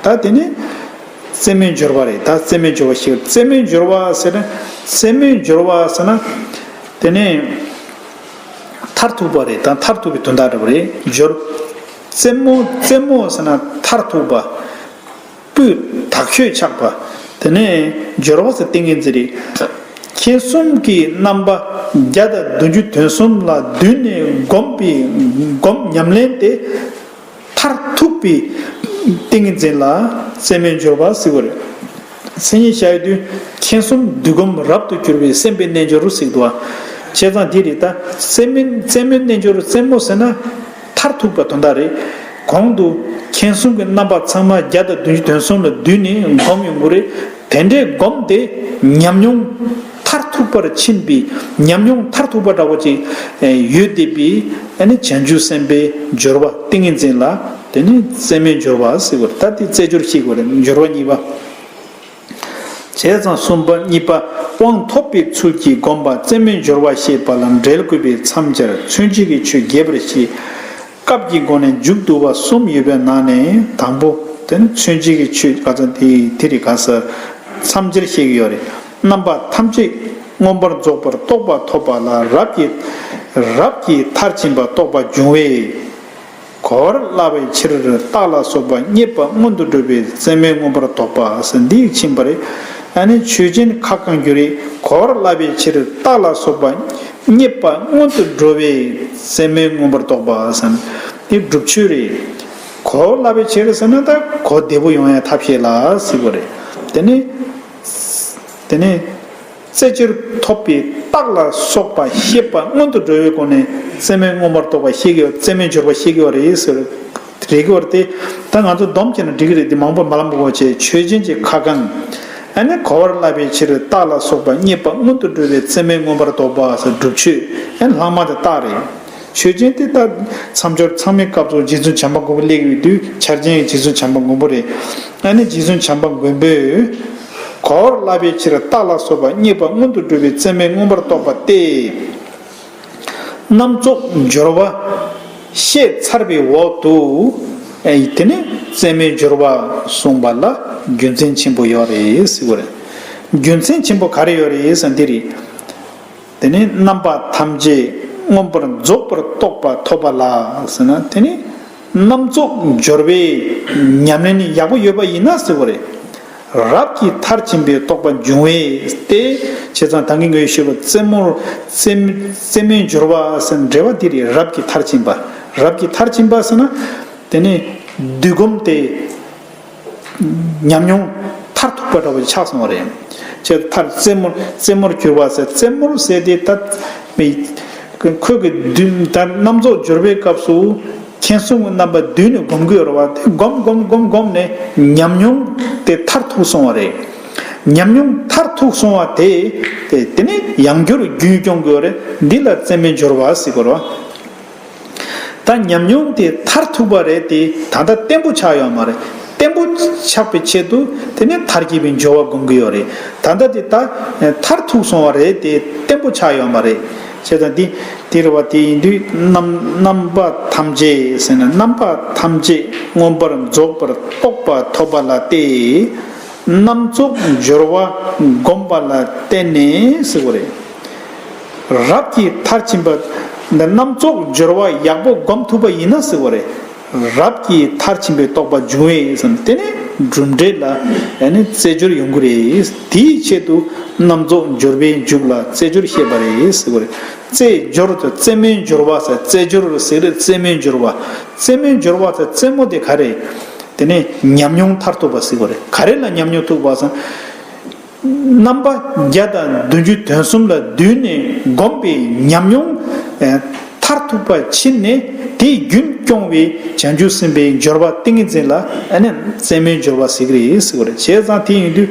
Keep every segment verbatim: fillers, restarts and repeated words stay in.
ད་དེ་ནི་རྩེ་མོའི་སྦྱོར་བ་རེད། ད་རྩེ་མོའི་སྦྱོར་བ་ཞིག་རྩེ་མོའི་སྦྱོར་བ་ཟེར་ན། རྩེ་མོའི་སྦྱོར་བ་ཟེར་ན། དེ་ནི་མཐར་ཐུག་པ་རེད། ད་མཐར་ཐུག་པའི་དོན་དག་འདྲ་པོ་རེད། སྦྱོར། རྩེ་མོ་རྩེ་མོ་ཟེར་ན་མཐར་ཐུག་པ། སྤུས་དག་ཤོས་ཆགས་པ། དེ་ནས་སྦྱོར་བ་ཟེར་ཏིང་ངེ་འཛིན་རེད། མཁྱེན་གསུམ་གྱི་རྣམ་པ་བརྒྱ་དང་བདུན་ཅུ་དོན་གསུམ་ལ་བསྡུས་ནས་བསྒོམས་པའི་སྒོམ་ཉམས་ལེན་དེ། མཐར་ཐུག་པའི་ཏིང་ངེ་འཛིན་ལ་རྩེ་མོའི་སྦྱོར་བ་ཟེར་བ་རེད། མཚན་ཉིད་བྱ་ཡི་དུས་མཁྱེན་གསུམ་བསྡུས་སྒོམ་རབ་ཏུ་གྱུར་པའི་སེམས་དཔའི་རྣལ་འབྱོར་ཟེར་འདུག་བ། བྱས་ཙང་འདི་རེད། ད་རྩེ་མོའི་རྩེ་མོའི་རྣལ་འབྱོར་རྩེ་མོ་ཟེར་ན། མཐར་ཐུག་པ་དོན་དག་རེད། གོང་དུ་མཁྱེན་གསུམ་གྱི་རྣམ་པ་ཚང་མ་བརྒྱ་དང་བདུན་ཅུ་དོན་གསུམ་ལ་བསྡུས་ནས་སྒོམ་ཡོང་གི་རེད། དེ་འདྲའི་སྒོམ་དེ་ཉམས་མྱོང་མཐར་ཐུག་པར་ཕྱིན་པའི་ཉམས་མྱོང་མཐར་ཐུག་པ་འདྲ་བོ་ཅིག་ཡོད་བསྡད་པའི་ཨ་ནི་བྱང་ཆུབ་སེམས་དཔའི་སྦྱོར་བ་ཏིང་ངེ་འཛིན་ལ་དེ་ནི་རྩེ་མོའི་སྦྱོར་བ་ཟེར་བར་ད་དེ་རྩེ་སྦྱོར་ཞིག་གོ་རེད། སྦྱོར་བ་གཉིས་པ། བྱས་ཙང་གསུམ་པ་གཉིས་པ་དབང་ཐོབ་པའི་ཚུལ་གྱིས་བསྒོམས་པ་རྩེ་མོའི་སྦྱོར་བ་ཞེས་པ་ལ་འབྲེལ་དགོས་པས་མཚམས་སྦྱར། མཚོན་བྱེད་ཀྱི་ཆོས་རྒྱས་པར་བཤད། སྐབས་ཀྱི་སྒོ་ནས་མཇུག་བསྡུ་བ་གསུམ་ཡོད་པའི་ནང་ནས་དང་པོ་དེ་ནི་མཚོན་བྱེད་ཀྱི་ཆོས་ག་ཚོད་དེ་དེ་རིགས་ག་ས་མཚམས་སྦྱར་བཤད་ཀྱི་ཡོད་རེད། རྣམ་པ་ཐམས་ཅད་མངོན་པར་རྫོགས་པར་རྟོགས་པ་ཐོབ་པ་ལ་རབ་ཀྱི་རབ་ཀྱི་མཐར་ཕྱིན་པ་རྟོགས་པ་འབྱུང་བས། གོ་བར་སླ་བའི་ཕྱིར་རྟགས་ལ་སོགས་པ་རྙེད་པ་མངོན་དུ་གྲུབ་པའི་རྩེ་མོའི་མངོན་པར་རྟོགས་པ་ཟེར་འདི་ཡིག་ཕྱིན་པ་རེད། ཨ་ནི་ཆོས་ཅན་ཁ་བསྐང་རྒྱུ་རེད། གོ་བར་སླ་བའི་ཕྱིར་རྟགས་ལ་སོགས་པ་རྙེད་པ་མངོན་དུ་གྲུབ་པའི་རྩེ་མོའི་མངོན་པར་རྟོགས་པ་ཟེར་འདི་སྒྲུབ་ཆོས་རེད། གོ་བར་སླ་བའི་ཕྱིར་ཟེར་ན་ད་གོ་བདེ་པོ་ཡོང་ཡ་ཐབས་ཤེས་ལ་ཟེར་བ་རེད། དེ་ནི། དེ་ནི། རྩེ་སྦྱོར་ཐོབ་པའི་རྟགས་ལ་སོགས་པ་ཤེས་པ་མངོན་དུ་འགྲོ་བའི་སྒོ་ནས་རྩེ་མོའི་མངོན་པར་རྟོགས་པ་ཤེས་ཀྱི་ཡོད། རྩེ་མོའི་སྦྱོར་བ་ཤེས་ཀྱི་ཡོད་རེད་ཟེར། རེད་ཀྱི་ཡོད་རེད་དེ། ད་ང་ཚོ་སྡོམ་བྱས་ན་འགྲིག་གི་རེད་དེ་མང་པོ་མ་ལབ་དགོས་བྱས་ཆོས་ཅན་གྱི་ཁ་བསྐང་། ཨ་ནི་གོ་བར་སླ་བའི་ཕྱིར་རྟགས་ལ་སོགས་པ་རྙེད་པ་མངོན་དུ་འགྲོ་བའི་རྩེ་མོའི་མངོན་པར་རྟོགས་པ་ཟེར་སྒྲུབ་ཆོས་ཨ་ནི་ལྷག་མ་དེ་རྟགས་རེད། ཆོས་ཅན་དེ་ལྟར་མཚམས་སྦྱོར་ཚང་མའི་སྐབས་སུ་རྗེ་བཙུན་བྱམས་པ་མགོན་པོ་སླེབས་ཡོད་དུས་ཆར་ཅན་གྱི་རྗེ་བཙུན་བྱམས་པ་མགོན་པོ་རེད། ཨ་ནི་རྗེ་བཙུན་བྱམས་པ་མགོན་པོས་གོ་བར་སླ་བའི་ཕྱིར་རྟགས་ལ་སོགས་པ་རྙེད་པ་མངོན་དུ་གྲུབ་པའི་རྩེ་མོའི་མངོན་པར་རྟོགས་པ་སྟེ། རྣམ་རྫོགས་སྦྱོར་བ་བཤད་ཚར་བའི་འོག་ཏུ། ཨེ་དེ་ནི་རྩེ་མོའི་སྦྱོར་བ་གསུངས་པ་ལ་རྒྱུ་མཚན་ཆེན་པོ་ཡོད་རེད་ཟེར་བ་རེད། རྒྱུ་མཚན་ཆེན་པོ་ག་རེ་ཡོད་རེད་ཟེར་ན་འདི་རེད། དེ་ནས་རྣམ་པ་ཐམས་ཅད་མངོན་པར་རྫོགས་པར་རྟོགས་པ་ཐོབ་པ་ལ་ཟེར་ན། དེ་ནི་རྣམ་རྫོགས་སྦྱོར་བའི་ཉམས་ལེན་ནི་ཡག་པོ་ཡོད་པ་ཡིན་ན་ཟེར་བ་རེད། རབ་ཀྱི་མཐར་ཕྱིན་པའི་རྟོགས་པ་འབྱུང་བས་ཏེ། བྱས་ཙང་ད་གིན་ངས་ཞུས་པ་རྩེ་མོར་རྩེ་རྩེ་མོའི་སྦྱོར་བ་ཟེར་འགྲེལ་པ་འདི་རེད། རབ་ཀྱི་མཐར་ཕྱིན་པ། རབ་ཀྱི་མཐར་ཕྱིན་པ་ཟེར་ན། དེ་ནི་བསྡུས་སྒོམ་སྟེ། ཉམས་མྱོང་མཐར་ཐུག་པ་འདྲ་བོ་ཆགས་སོང་བ་རེད། ཅེས་མཐར་རྩེ་མོར་རྩེ་མོར་གྱུར་པ་ཟེར། རྩེ་མོར་ཟེར་དེ་ད་ཁོས་ཀྱི་བདུན་ད་རྣམ་རྫོགས་སྦྱོར་བའི་སྐབས་སུ་མཁྱེན་གསུམ་གྱི་རྣམ་པ་བསྡུས་ནས་སྒོམ་གྱི་ཡོད་རེད་བ། དེ་སྒོམ་སྒོམ་སྒོམ་སྒོམ་ནས་ཉམས་མྱོང་དེ་མཐར་ཐུག་སོང་བ་རེད། ཉམས་མྱོང་མཐར་ཐུག་སོང་བ་དེ་དེ་དེ་ནི་ཡང་བསྐྱར་རྒྱུན་སྐྱོང་གི་ཡོད་རེད། འདི་ལ་རྩེ་མོའི་སྦྱོར་བ་ཟེར་གྱི་ཡོད་རེད་བ། ད་ཉམས་མྱོང་དེ་མཐར་ཐུག་པ་རེད་དེ། ད་ལྟ་བརྟན་པོ་ཆགས་ཡོད་མ་རེད། བརྟན་པོ་ཆགས་པའི་ཆེད་དུ་དེ་ནས་མཐར་གྱིས་པའི་སྦྱོར་བ་སྒོམ་གྱི་ཡོད་རེད། ད་ལྟ་དེ་ད་མཐར་ཐུག་སོང་བ་རེད་དེ། བརྟན་པོ་ཆགས་ཡོད་མ་རེད། བྱས་ཙང་འདི་དེ་རེད་བ། དེ་ཡིན་དུས་རྣམ་རྣམ་པ་ཐམས་ཅད་ཟེར་ན། རྣམ་པ་ཐམས་ཅད་མངོན་པར་རྫོགས་པར་རྟོགས་པ་ཐོབ་པ་ལ་སྟེ། རྣམ་རྫོགས་སྦྱོར་བ་བསྒོམ་པ་ལ་བརྟེན་ནས་ཟེར་བ་རེད། རབ་ཀྱི་མཐར་ཕྱིན་པ། འདི་རྣམ་རྫོགས་སྦྱོར་བ་ཡག་པོ་སྒོམ་ཐུབ་པ་ཡིན་ན་ཟེར་བ་རེད། རབ་ཀྱི་མཐར་ཕྱིན་པའི་རྟོགས་པ་འབྱུང་བས་ཟེར་ན། དེ་ནི་གྲུབ་འབྲས་ལ་ཡང་ནི་རྩེ་སྦྱོར་ཡོང་གི་རེད། དེའི་ཆེད་དུ་རྣམ་རྫོགས་སྦྱོར་བའི་མཇུག་ལ་རྩེ་སྦྱོར་བཤད་པ་རེད་ཟེར་བ་རེད། རྩེ་སྦྱོར་དུ་རྩེ་མོའི་སྦྱོར་བ་ཟེར། རྩེ་སྦྱོར་ཟེར་རེད། རྩེ་མོའི་སྦྱོར་བ། རྩེ་མོའི་སྦྱོར་བ་ཟེར། རྩེ་མོ་དེ་ག་རེད། དེ་ནི་ཉམས་མྱོང་མཐར་ཐུག་པ་ཟེར་བ་རེད། ག་རེ་ལ་ཉམས་མྱོང་ཐུག་པ་ཟེར། རྣམ་པ་བརྒྱ་དང་བདུན་ཅུ་དོན་གསུམ་ལ་བསྡུས་ནས་བསྒོམས་པའི་ཉམས་མྱོང་མཐར་ཐུག་པ་ཕྱིན་ནས་དེའི་རྒྱུན་སྐྱོང་བའི་བྱང་ཆུབ་སེམས་དཔའི་སྦྱོར་བ་ཏིང་ངེ་འཛིན་ལ་ཨ་ནི་རྩེ་མོའི་སྦྱོར་བ་ཟེར་གྱི་རེད་ཟེར་བ་རེད། བྱས་ཙང་དེ་ཡིན་དུས་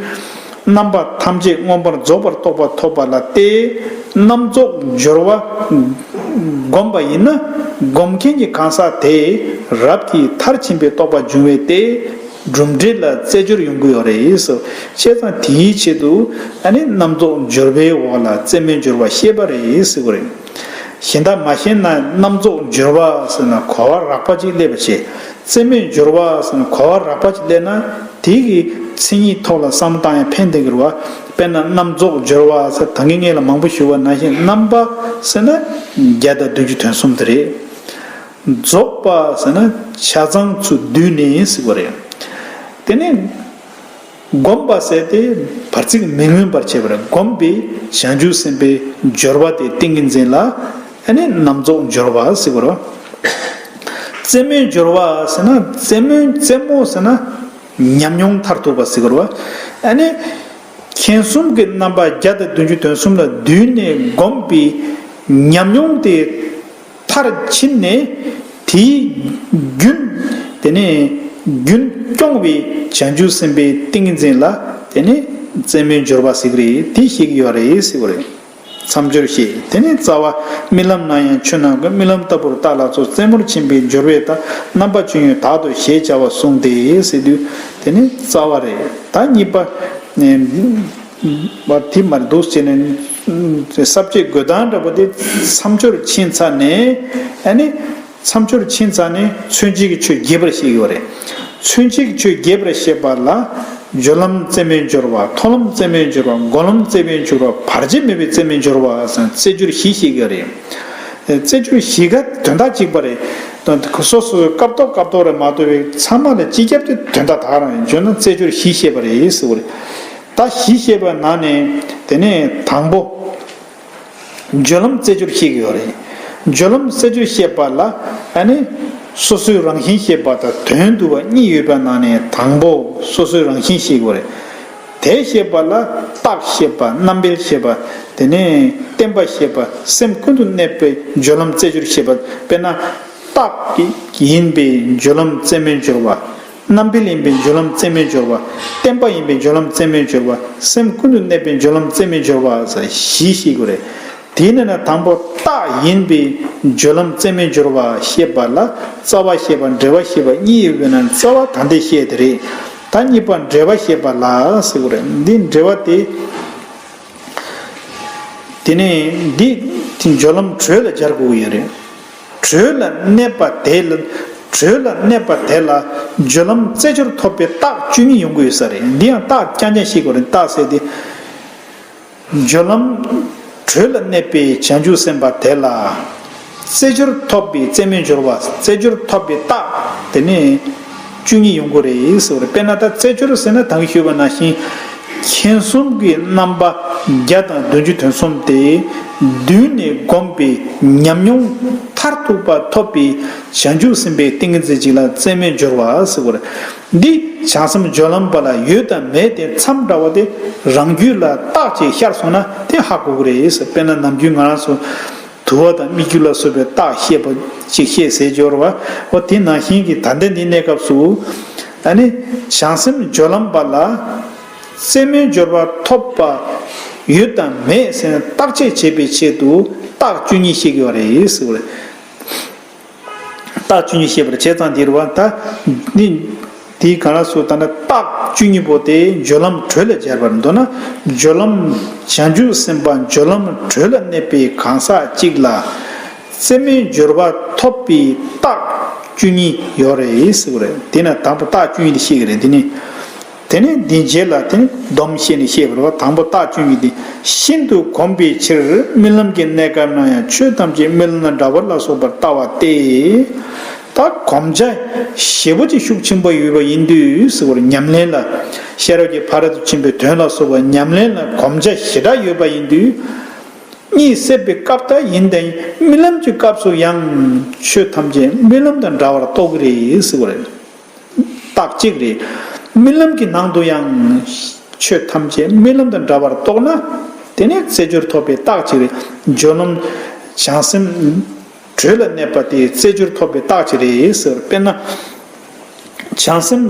རྣམ་པ་ཐམས་ཅད་མངོན་པར་རྫོགས་པར་རྟོགས་པ་ཐོབ་པ་ལ་སྟེ། རྣམ་རྫོགས་སྦྱོར་བ་བསྒོམས་པ་ཡིན་ན་སྒོམ་མཁན་གྱི་གང་ཟག་དེ་རབ་ཀྱི་མཐར་ཕྱིན་པའི་རྟོགས་པ་འབྱུང་བས་ཏེ། གྲུབ་འབྲས་ལ་རྩེ་སྦྱོར་ཡོང་གི་ཡོད་རེད་ཟེར། བྱས་ཙང་དེའི་ཆེད་དུ་ཨ་ནི་རྣམ་རྫོགས་སྦྱོར་བའི་འོག་ལ་རྩེ་མོའི་སྦྱོར་བ་བཤད་པ་རེད་ཟེར་བ་རེད། གཞན་དག་མ་ཤེས་ན་རྣམ་རྫོགས་སྦྱོར་བ་ཟེར་ན་གོ་བ་རགས་པ་ཅིག་སླེབས་པ་བྱས། རྩེ་མོའི་སྦྱོར་བ་ཟེར་ན་གོ་བ་རགས་པ་ཅིག་སླེབས་ན་དེ་གི་མཚན་ཉིད་ཐོག་ལ་བསམ་བློ་བཏང་ཡང་ཕན་བདེ་གི་རེད་བ། དཔེར་ན་རྣམ་རྫོགས་སྦྱོར་བ་ཟེར་ད་གིན་སྔོན་ལ་མང་པོ་ཞུས་པ་ནང་བཞིན་རྣམ་པ་ཟེར་ན་བརྒྱ་དང་བདུན་ཅུ་དོན་གསུམ་དེ་རེད། རྫོགས་པ་ཟེར་ན་ཆ་ཚང་ཚུར་བསྡུས་ནས་ཟེར་བ་རེད། དེ་ནས་བསྒོམ་པ་ཟེར་ཏེ་བར་ཚིག་མི་མངོན་པར་བྱེད་པ་རེད། བསྒོམས་པའི་བྱང་ཆུབ་སེམས་དཔའི་སྦྱོར་བ་དེ་ཏིང་ངེ་འཛིན་ལ་ཨ་ནི་རྣམ་རྫོགས་སྦྱོར་བ་ཟེར་བ་རེད། རྩེ་མོའི་སྦྱོར་བ་ཟེར་ན་རྩེ་མོའི་རྩེ་མོ་ཟེར་ན་ཉམས་མྱོང་མཐར་ཐུག་པ་ཟེར་བ་རེད། ཨ་ནི་མཁྱེན་གསུམ་གྱི་རྣམ་པ་བརྒྱ་དང་བདུན་ཅུ་དོན་གསུམ་ལ་བསྡུས་ནས་བསྒོམས་པའི་ཉམས་མྱོང་དེ་མཐར་ཕྱིན་ནས་དེའི་རྒྱུན། དེ་ནས་རྒྱུན་སྐྱོང་བའི་བྱང་ཆུབ་སེམས་དཔའི་ཏིང་ངེ་འཛིན་ལ་དེ་ནས་རྩེ་མོའི་སྦྱོར་བ་ཟེར་གི་རེད། དེ་ཤེས་ཀྱི་ཡོད་རེད་ཟེར་བ་རེད། མཚམས་སྦྱོར་བཤད། དེ་ནས་རྩ་བ་རྨི་ལམ་ན་ཡང་ཆོས་རྣམས་ཀུན། རྨི་ལམ་ལྟ་བུར་བལྟ་ལ་སོགས། རྩེ་མོར་ཕྱིན་པའི་སྦྱོར་བས་ད། རྣམ་པ་ཅི་ཡོད་བདག་ཏུ་ཞེས་བྱ་བ་གསུངས་ཏེ་ཟེར་དུས་དེ་ནས་རྩ་བ་རེད། ད་གཉིས་པ་ནས་བ་དེ་མར་འདུག་ཅེས་ནས་ས་བཅད་འགོད་སྟངས་འདྲ་པོ་དེ་མཚམས་སྦྱོར་ཕྱིན་ཚར་ནས། ཨ་ནི་མཚམས་སྦྱོར་ཕྱིན་ཚར་ནས་མཚོན་བྱེད་ཀྱི་ཆོས་རྒྱས་པར་བཤད་ཀྱི་ཡོད་རེད། མཚོན་བྱེད་ཀྱི་ཆོས་རྒྱས་པར་བཤད་པ་ལ་སྦྱོར་ལམ་རྩེ་མོའི་སྦྱོར་བ། མཐོང་ལམ་རྩེ་མོའི་སྦྱོར་བ། འགོག་ལམ་རྩེ་མོའི་སྦྱོར་བ། བར་ཆད་མེད་པའི་རྩེ་མོའི་སྦྱོར་བ་ཟེར་རྩེ་སྦྱོར་བཞི་བཤད་ཀྱི་ཡོད་རེད། རྩེ་སྦྱོར་བཞི་ཀ་དོན་དག་གཅིག་པ་རེད། སོ་སོའི་སྐབས་ཐོག་སྐབས་ཐོག་རེད་མ་གཏོགས་པའི་ཚང་མ་ལ་སྤྱི་ཁྱབ་ཀྱི་དོན་དག་དག་རང་ཡིན། བརྗོད་ན་རྩེ་སྦྱོར་བཞི་བཤད་པ་རེད་ཟེར་བ་རེད། ད་བཞི་བཤད་པའི་ནང་ནས་དེ་ནས་དང་པོ། སྦྱོར་ལམ་རྩེ་སྦྱོར་བཤད་ཀྱི་ཡོད་རེད། སྦྱོར་ལམ་རྩེ་སྦྱོར་བཤད་པ་ལ་ཨ་ནི་སོ་སོའི་རང་བཞིན་བཤད་པ་དང་དོན་བསྡུ་བ་གཉིས་ཡོད་པའི་ནང་ནས་དང་པོ་སོ་སོའི་རང་བཞིན་བཤད་ཀྱི་ཡོད་རེད། དེ་བཤད་པ་ལ་རྟགས་བཤད་པ། རྣམ་འཕེལ་བཤད་པ། དེ་ནས་བརྟན་པ་བཤད་པ། སེམས་ཀུན་ཏུ་གནས་པའི་སྦྱོར་ལམ་རྩེ་སྦྱོར་བཤད་པ། དཔེར་ན་རྟགས་ཡིན་པའི་སྦྱོར་ལམ་རྩེ་མོའི་སྦྱོར་བ། རྣམ་འཕེལ་ཡིན་པའི་སྦྱོར་ལམ་རྩེ་མོའི་སྦྱོར་བ། བརྟན་པ་ཡིན་པའི་སྦྱོར་ལམ་རྩེ་མོའི་སྦྱོར་བ། སེམས་ཀུན་ཏུ་གནས་པའི་སྦྱོར་ལམ་རྩེ་མོའི་སྦྱོར་བ་ཟེར་བཞི་བཤད་ཀྱི་ཡོད་རེད། དེའི་ནང་ན་དང་པོ་རྟགས་ཡིན་པའི་སྦྱོར་ལམ་རྩེ་མོའི་སྦྱོར་བ་བཤད་པ་ལ་རྩ་བ་བཤད་པ་འབྲེལ་བ་བཤད་པ་གཉིས་ཡོད་པའི་ནང་རྩ་བ་ད་ལྟ་བཤད་དེ་རེད། ད་གཉིས་པ་འབྲེལ་བ་བཤད་པ་ལ་ཟེར་གྱི་རེད། འདི་འབྲེལ་བ་དེ། དེ་ནས་འདི་དེ་སྦྱོར་ལམ་དྲོད་ལ་སྦྱར་དགོས་ཀྱི་ཡོད་རེད། དྲོད་ལ་གནས་པ་དེ་ལ། དྲོད་ལ་གནས་པ་དེ་ལ་སྦྱོར་ལམ་རྩེ་སྦྱོར་ཐོབ་པའི་རྟགས་བཅུ་གཉིས་ཡོང་གི་ཡོད་ས་རེད། འདི་ཡང་རྟགས་རྐྱང་རྐྱང་བཤད་དགོས་རེད། རྟགས་ཟེར་དེ། སྦྱོར་ལམ་དྲོད་ལ་གནས་པའི་བྱང་ཆུབ་སེམས་དཔའ་དེ་ལ་རྩེ་སྦྱོར་ཐོབ་པའི་རྩེ་མོའི་སྦྱོར་བ། རྩེ་སྦྱོར་ཐོབ་པའི་རྟགས་དེ་ནི་བཅུ་གཉིས་ཡོང་གི་རེད་ཟེར་བ་རེད། དཔེར་ན་ད་རྩེ་སྦྱོར་ཟེར་ན་ད་གིན་ཞུས་པ་ནང་བཞིན་མཁྱེན་གསུམ་གྱི་རྣམ་པ་བརྒྱ་དང་བདུན་ཅུ་དོན་གསུམ་སྟེ། བསྡུས་ནས་བསྒོམས་པའི་ཉམས་མྱོང་མཐར་ཐུག་པ་ཐོབ་པའི་བྱང་ཆུབ་སེམས་དཔའི་ཏིང་ངེ་འཛིན་གཅིག་ལ་རྩེ་མོའི་སྦྱོར་བ་ཟེར་བ་རེད། འདི་བྱང་སེམས་སྦྱོར་ལམ་པ་ལ་ཡོད་དང་མེད་དེ་མཚམས་འདྲ་བ་དེ་རང་རྒྱུད་ལ་རྟགས་ཅིག་ཤར་སོང་ན་དེ་ཧ་གོ་གི་རེད་ཟེར། དཔེར་ན་ནམ་རྒྱུན་ང་རང་ཚོ་དུ་བ་དང་སྨིག་རྒྱུ་ལ་སོགས་པའི་རྟགས་བཤད་པ་ཅིག་བཤད་ཟེར་སྦྱོར་བ། འོ་དེ་ནང་བཞིན་གྱི་ད་ལྟ་འདི་གནས་སྐབས་སུ་ཨ་ནི་བྱང་སེམས་སྦྱོར་ལམ་པ་ལ་རྩེ་མོའི་སྦྱོར་བ་ཐོབ་པ་ཡོད་དང་མེད་ཟེར་ན་བརྟག་དཔྱད་བྱེད་པའི་ཆེད་དུ་རྟགས་བཅུ་གཉིས་བཤད་ཀྱི་ཡོད་རེད་ཟེར་བ་རེད། རྟགས་བཅུ་གཉིས་བཤད་པར་བྱས་ཙང་འདིར་བ་ད་ནི། དེའི་གང་ལ་སོགས་ད་ནི་རྟགས་བཅུ་གཉིས་པོ་དེ་སྦྱོར་ལམ་དྲོད་ལ་སྦྱར་བར་འདོད་ན། སྦྱོར་ལམ་བྱང་ཆུབ་སེམས་དཔའ་སྦྱོར་ལམ་དྲོད་ལ་གནས་པའི་གང་ཟག་གཅིག་ལ་རྩེ་མོའི་སྦྱོར་བ་ཐོབ་པའི་རྟགས་བཅུ་གཉིས་ཡོད་རེད་ཟེར་བ་རེད། དེས་ན་དང་པོ་རྟགས་བཅུ་གཉིས་དེ་བཤད་ཀྱི་རེད། དེ་ནི། དེ་ནས་འདིའི་རྗེས་ལ་དེ་ནི་སྡོམ་བཤད་ནས་བཤད་པ་རེད་བ། དང་པོ་རྟགས་བཅུ་གཉིས་དེ། ཤིན་ཏུ་གོམས་པའི་ཕྱིར་རྨི་ལམ་གྱི་གནས་སྐབས་ན་ཡང་ཆོས་ཐམས་ཅད་རྨི་ལམ་དང་འདྲ་བ་ལ་སོགས་པར་ལྟ་བ་སྟེ། ད་གོམས་ཆ་ཞེ་པོ་ཅིག་ཤུགས་ཆེན་པོ་ཡོད་པ་ཡིན་དུས་ཟེར་བར་ཉམས་ལེན་ལ། ཤེས་རབ་ཀྱི་ཕ་རོལ་ཏུ་ཕྱིན་པའི་དོན་ལ་སོགས་པ་ཉམས་ལེན་ལ་གོམས་ཆ་ཞེ་དྲག་ཡོད་པ་ཡིན་དུས། གཉིད་སད་པའི་སྐབས་ལྟར་ཡིན་ཏེ་རྨི་ལམ་གྱི་སྐབས་སུ་ཡང་ཆོས་ཐམས་ཅད་རྨི་ལམ་དང་འདྲ་བར་རྟོགས་ཀྱི་རེད་ཟེར་བ་རེད། རྟགས་གཅིག་རེད། རྨི་ལམ་གྱི་ནང་དུ་ཡང་ཆོས་ཐམས་ཅད་རྨི་ལམ་དང་འདྲ་བར་རྟོགས་ན། དེ་ནི་རྩེ་སྦྱོར་ཐོབ་པའི་རྟགས་གཅིག་རེད། སྦྱོར་ལམ་བྱང་སེམས་དྲོད་ལ་གནས་པ་དེ་རྩེ་སྦྱོར་ཐོབ་པའི་རྟགས་གཅིག་རེད་ཟེར། དཔེར་ན། བྱང་སེམས་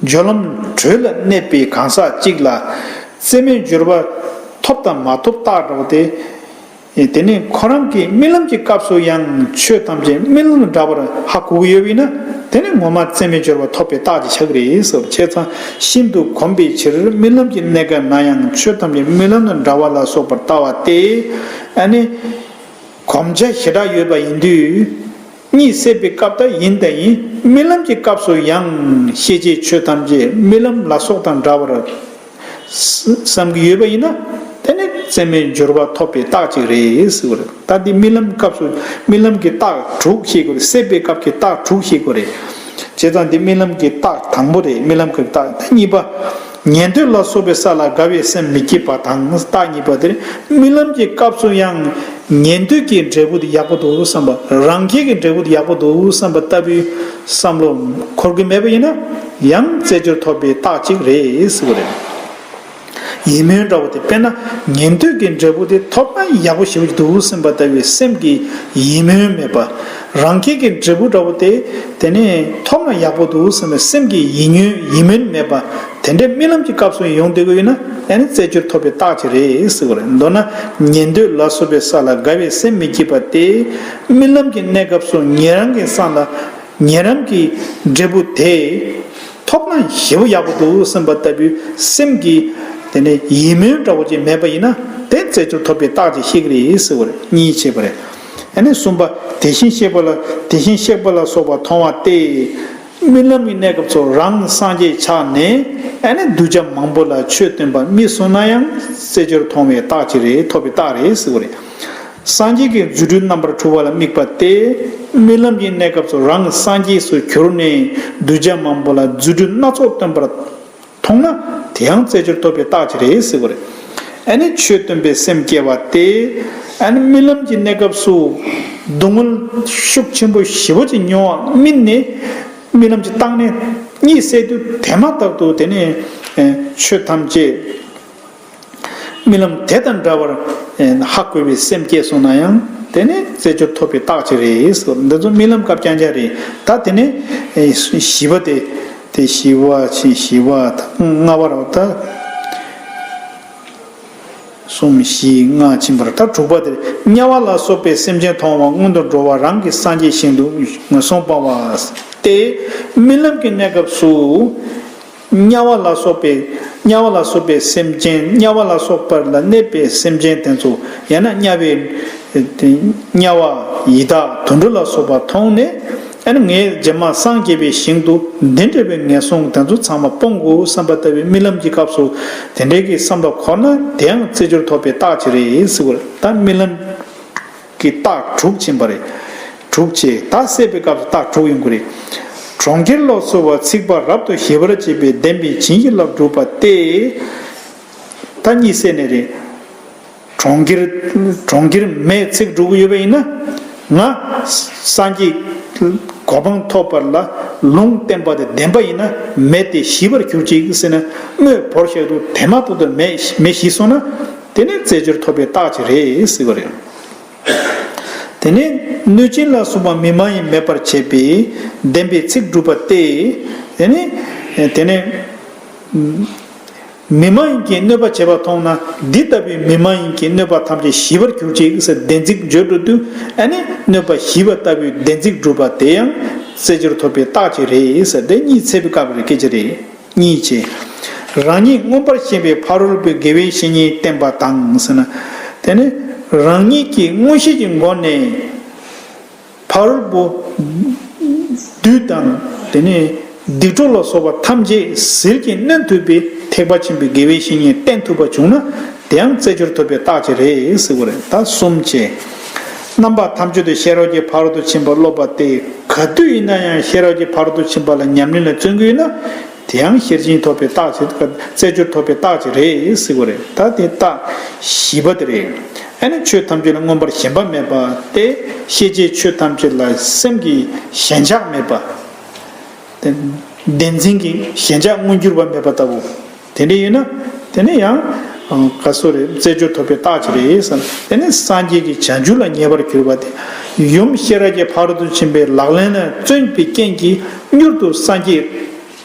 སྦྱོར་ལམ་དྲོད་ལ་གནས་པའི་གང་ཟག་གཅིག་ལ་རྩེ་མོའི་སྦྱོར་བ་ཐོབ་དང་མ་ཐོབ་རྟགས་འདྲ་བོ་དེ། དེ་ནས་ཁོ་རང་གི་རྨི་ལམ་གྱི་སྐབས་སུ་ཡང་ཆོས་ཐམས་ཅད་རྨི་ལམ་དང་འདྲ་བར་ཧ་གོ་གི་ཡོད་པ་ཡིན་ན། དེ་ནི་ངོ་མ་རྩེ་མོའི་སྦྱོར་བ་ཐོབ་པའི་རྟགས་ཀྱི་ཆགས་ཀྱི་རེད་ཟེར། བྱས་ཙང་ཤིན་ཏུ་གོམས་པའི་ཕྱིར་རྨི་ལམ་གྱི་གནས་སྐབས་ན་ཡང་ཆོས་ཐམས་ཅད་རྨི་ལམ་དང་འདྲ་བ་ལ་སོགས་པར་ལྟ་བ་སྟེ། ཨ་ནི། གོམས་ཆ་ཞེ་དྲག་ཡོད་པ་ཡིན་དུས། གཉིད་སད་པའི་སྐབས་དང་ཡིན་དང་ཡིན། རྨི་ལམ་གྱི་སྐབས་སུ་ཡང་ཤེས་བྱའི་ཆོས་ཐམས་ཅད་རྨི་ལམ་ལ་སོགས་དང་འདྲ་བར་བསམ་གྱི་ཡོད་པ་ཡིན་ན། དེ་ནི་རྩེ་མོའི་འབྱོར་པ་ཐོབ་པའི་རྟགས་གཅིག་རེད་ཟེར་བ་རེད། ད་འདི་རྨི་ལམ་སྐབས་སུ་རྨི་ལམ་གྱི་རྟགས་དྲུག་ཤེས་དགོས་རེད། སད་པའི་སྐབས་ཀྱི་རྟགས་དྲུག་ཤེས་དགོས་རེད། བྱས་ཙང་འདི་རྨི་ལམ་གྱི་རྟགས་དང་པོ་རེད། རྨི་ལམ་གྱི་རྟགས་གཉིས་པ། ཉན་ཐོས་ལ་སོགས་པའི་ས་ལ་དགའ་བའི་སེམས་མི་སྐྱེད་པ་དང་། རྟགས་གཉིས་པ་དེ་རྨི་ལམ་གྱི་སྐབས་སུ་ཡང་ཉན་ཐོས་ཀྱི་འབྲས་བུ་དེ་ཡག་པོ་འདུག་བསམ་པ། རང་རྒྱལ་གྱི་འབྲས་བུ་དེ་ཡག་པོ་འདུག་བསམ་པ་ལྟ་བུའི་བསམ་བློ་འཁོར་གྱི་མེད་པ་ཡིན་ན། ཡང་རྩེ་སྦྱོར་ཐོབ་པའི་རྟགས་གཅིག་རེད་ཟེར་བ་རེད། ཡིད་སྨོན་འདྲ་བོ་དེ། དཔེར་ན་ཉན་ཐོས་ཀྱི་འབྲས་བུ་དེ་ཐོབ་ན་ཡག་པོ་ཞེ་པོ་ཅིག་འདུག་བསམ་པ་ལྟ་བུའི་སེམས་ཀྱི་ཡིད་སྨོན་མེད་པ། རང་རྒྱལ་གྱི་འབྲས་བུ་འདྲ་བོ་དེ་དེ་ནས་ཐོབ་ན་ཡག་པོ་འདུག་བསམ་པའི་སེམས་ཀྱི་ཡིད་སྨོན་ཡིད་སྨོན་མེད་པ། དེ་འདྲའི་རྨི་ལམ་གྱི་སྐབས་སུ་ཡོང་བསྡད་ཀྱི་ཡོད་ན། ཨ་ནི་རྩེ་སྦྱོར་ཐོབ་པའི་རྟགས་ཅིག་རེད་ཟེར་བ་རེད། མདོར་ན་ཉན་ཐོས་ལ་སོགས་པའི་ས་ལ་དགའ་བའི་སེམས་མི་སྐྱེད་པ་སྟེ། རྨི་ལམ་གྱི་གནས་སྐབས་སུ་ཉན་རང་གི་སང་ལ་ཉན་རང་གི་འབྲས་བུ་དེ་ཐོབ་ན་ཞེ་པོ་ཡག་པོ་འདུག་བསམ་པ་ལྟ་བུའི་སེམས་ཀྱི་དེ་ནས་ཡིད་སྨོན་འདྲ་བོ་ཅིག་མེད་པ་ཡིན་ན། དེ་རྩེ་སྦྱོར་ཐོབ་པའི་རྟགས་ཅིག་ཤེས་ཀྱི་རེད་ཟེར་བ་རེད། གཉིས་བྱས་པ་རེད། ཨ་ནི་གསུམ་པ། དེ་བཞིན་གཤེགས་པ་ལ་དེ་བཞིན་གཤེགས་པ་ལ་སོགས་པ་མཐོང་བ་སྟེ། རྨི་ལམ་གྱི་གནས་སྐབས་སུ་རང་སངས་རྒྱས་ཆགས་ནས། ཨ་ནི་གདུལ་བྱ་མང་པོ་ལ་ཆོས་སྟོན་པ་རྨིས་སོང་ན་ཡང་རྩེ་སྦྱོར་མཐོང་བའི་རྟགས་ཅིག་རེད། ཐོབ་པའི་རྟགས་རེད་ཟེར་བ་རེད། སངས་རྒྱས་ཀྱི་རྫུ་འཕྲུལ་རྣམ་པར་འཕྲུལ་པ་ལ་དམིགས་པ་སྟེ། རྨི་ལམ་གྱི་གནས་སྐབས་སུ་རང་སངས་རྒྱས་སུ་གྱུར་ནས་གདུལ་བྱ་མང་པོ་ལ་རྫུ་འཕྲུལ་སྣ་ཚོགས་སྟོན་པར་མཐོང་ན། དེ་ཡང་རྩེ་སྦྱོར་ཐོབ་པའི་རྟགས་ཅིག་རེད་ཟེར་བ་རེད། ཨ་ནི་ཆོས་སྟོན་པའི་སེམས་སྐྱེ་བ་སྟེ། ཨ་ནི་རྨི་ལམ་གྱི་གནས་སྐབས་སུ་སྡུག་བསྔལ་ཤུགས་ཆེན་པོ་ཞེ་པོ་ཅིག་མྱོང་བ་རྨིས་ནས། རྨི་ལམ་གྱི་སྟེང་ནས་གཉིད་སད་དུས་དེ་མ་ཐག་ཏུ་དེ་ནས་ཆོས་ཐམས་ཅད་རྨི་ལམ་དེ་དང་འདྲ་བར་ཧ་གོ་བའི་སེམས་སྐྱེས་སོང་ན་ཡང་། དེ་ནི་རྩེ་སྦྱོར་ཐོབ་པའི་རྟགས་ཅིག་རེད་ཟེར། འདི་ཚོ་རྨི་ལམ་སྐབས་རྐྱང་རྐྱང་རེད། ད་དེ་ནི་བཞི་པ་དེ། དེ་བཞི་པ་ཕྱིན་བཞི་པ་དང་ལྔ་པ་རེད་ད། གསུམ་བཞི་ལྔ་ཕྱིན་པ་རེད། ད་དྲུག་པ་དེ། དམྱལ་བ་ལ་སོགས་པའི་སེམས་ཅན་མཐོང་བ་སྔོན་དུ་འགྲོ་བ་རང་གི་སངས་རྒྱས་ཞིང་དུ་ངན་སོང་སྤང་བ་སྟེ། རྨི་ལམ་གྱི་གནས་སྐབས་སུ། དམྱལ་བ་ལ་སོགས་པའི་དམྱལ་བ་ལ་སོགས་པའི་སེམས་ཅན། དམྱལ་བ་ལ་སོགས་པ་ལ་གནས་པའི་སེམས་ཅན་དེ་ཚོ། ཡང་ན་དམྱལ་བའི་དམྱལ་བ་ཡི་དྭགས་དུད་འགྲོ་ལ་སོགས་པ་མཐོང་ནས། ཨ་ནི་ངས་རྗེས་མ་སངས་རྒྱས་པའི་ཞིང་དུ་འདི་འདྲ་བའི་ངན་སོང་དེ་ཚོ་ཚང་མ་སྤོང་དགོས་བསམ་པ་ལྟ་བུའི་རྨི་ལམ་གྱི་སྐབས་སུ། དེ་འདྲའི་གི་བསམ་པ་འཁོར་ན། དེ་ཡང་རྩེ་སྦྱོར་ཐོབ་པའི་རྟགས་ཅིག་རེད་ཟེར་བ་རེད། ད་རྨི་ལམ་གྱི་རྟགས་དྲུག་ཕྱིན་པ་རེད། དྲུག་བྱས། ད་སད་པའི་སྐབས་སུ་རྟགས་དྲུག་ཡོང་གི་རེད། གྲོང་ཁྱེར་ལ་སོགས་པ་ཚིག་པ་རབ་ཏུ་ཞི་བར་བྱེད་པའི་བདེན་པའི་བྱིན་གྱིས་བརླབས་གྲུབ་པ་སྟེ། ད་གཉིད་སད་ནས་རེད། གྲོང་ཁྱེར་གྲོང་ཁྱེར་མེས་ཚིག་གྲུབ་ཀྱི་ཡོད་པ་ཡིན་ན། ང་སངས་རྒྱས་གོ་འཕང་ཐོབ་པ་ལ་ལུང་བསྟན་པ་དེ་བདེན་པ་ཡིན་ན། མེ་དེ་ཞི་བར་གྱུར་ཅིག་ཟེར་ནས་དམོད་བོར་བཞག་དུས་དེ་མ་ཐག་ཏུ་མེ་མེ་ཞི་སོང་ན། དེ་ནི་རྩེ་སྦྱོར་ཐོབ་པའི་རྟགས་ཅིག་རེད་ཟེར་བ་རེད། དེ་ནས་གནོད་སྦྱིན་ལ་སོགས་པ་མི་མ་ཡིན་མེད་པར་བྱེད་པའི་བདེན་པའི་ཚིག་གྲུབ་པ་སྟེ། དེ་ནས་དེ་ནས་མི་མ་ཡིན་གྱིས་གནོད་པ་བྱེད་པ་མཐོང་ན། འདི་ལྟ་བུའི་མི་མ་ཡིན་གྱི་གནོད་པ་ཐམས་ཅད་ཞི་བར་གྱུར་ཅིག་ཟེར་བདེན་ཚིག་བརྗོད་འགྲོ་དུས། ཨ་ནི་གནོད་པ་ཞི་བ་ལྟ་བུའི་བདེན་ཚིག་གྲུབ་པ་དེ་ཡང་རྩེ་སྦྱོར་ཐོབ་པའི་རྟགས་ཅིག་རེད་ཟེར། དེ་གཉིད་སད་པའི་སྐབས་རེད། སྐད་ཆ་རེད། གཉིས་བྱས། རང་ཉིད་མངོན་པར་ཤེས་པའི་ཕ་རོལ་པོའི་དགེ་བའི་བཤེས་གཉེན་བསྟེན་པ་དང་ཟེར་ན། དེ་ནི་རང་ཉིད་ཀྱིས་མངོན་ཤེས་ཀྱི་སྒོ་ནས་ཕ་རོལ་པོ་བདུད་དང་། དེ་ནས་སྡིག་གྲོགས་ལ་སོགས་པ་ཐམས་ཅད་ཟིལ་གྱིས་གནོན་ཐུབ་པའི་ཐེག་པ་ཆེན་པོའི་དགེ་བའི་བཤེས་གཉེན་བསྟེན་ཐུབ་པ་བྱུང་ན། དེའང་རྩེ་སྦྱོར་ཐོབ་པའི་རྟགས་ཅིག་རེད་ཟེར་བ་རེད། ད་གསུམ་བྱས། རྣམ་པ་ཐམས་ཅད་དུ་ཤེས་རབ་ཀྱི་ཕ་རོལ་ཏུ་ཕྱིན་པ་སློབ་པ་སྟེ། ག་དུས་ཡིན་ན་ཡང་ཤེས་རབ་ཀྱི་ཕ་རོལ་ཏུ་ཕྱིན་པ་ལ་ཉམས་ལེན་ལ་བརྩོན་གྱི་ཡོད་ན། དེའང་ཤེར་ཕྱིན་ཐོབ་པའི་རྟགས་ཅིག་རྩེ་སྦྱོར་ཐོབ་པའི་རྟགས་ཅིག་རེད་ཟེར་བ་རེད། ད་དེ་རྟགས་བཞི་པ་དེ་རེད། ཨ་ནི་ཆོས་ཐམས་ཅད་ལ་མངོན་པར་ཞེན་པ་མེད་པ་སྟེ། ཤེས་བྱའི་ཆོས་ཐམས་ཅད་ལ་སེམས་ཀྱི་ཞེན་ཆགས་མེད་པ། བདེན་འཛིན་གྱི་ཞེན་ཆགས་མངོན་གྱུར་པ་མེད་པ་ལྟ་བུ། དེ་འདྲ་ཡིན་ན། དེ་ནི་ཡང་ག་སོ་རེད། རྩེ་སྦྱོར་ཐོབ་པའི་རྟགས་ཅིག་རེད་བསམ། དེ་ནི་སངས་རྒྱས་ཀྱི་བྱང་ཆུབ་ལ་ངེས་པར་གྱུར་པ་དེ། ཡུམ་ཤེས་རབ་ཀྱི་ཕ་རོལ་ཏུ་ཕྱིན་པའི་ལག་ལེན་ལ་བརྩོན་པའི་རྐྱེན་གྱིས་མྱུར་དུ་སངས་རྒྱས།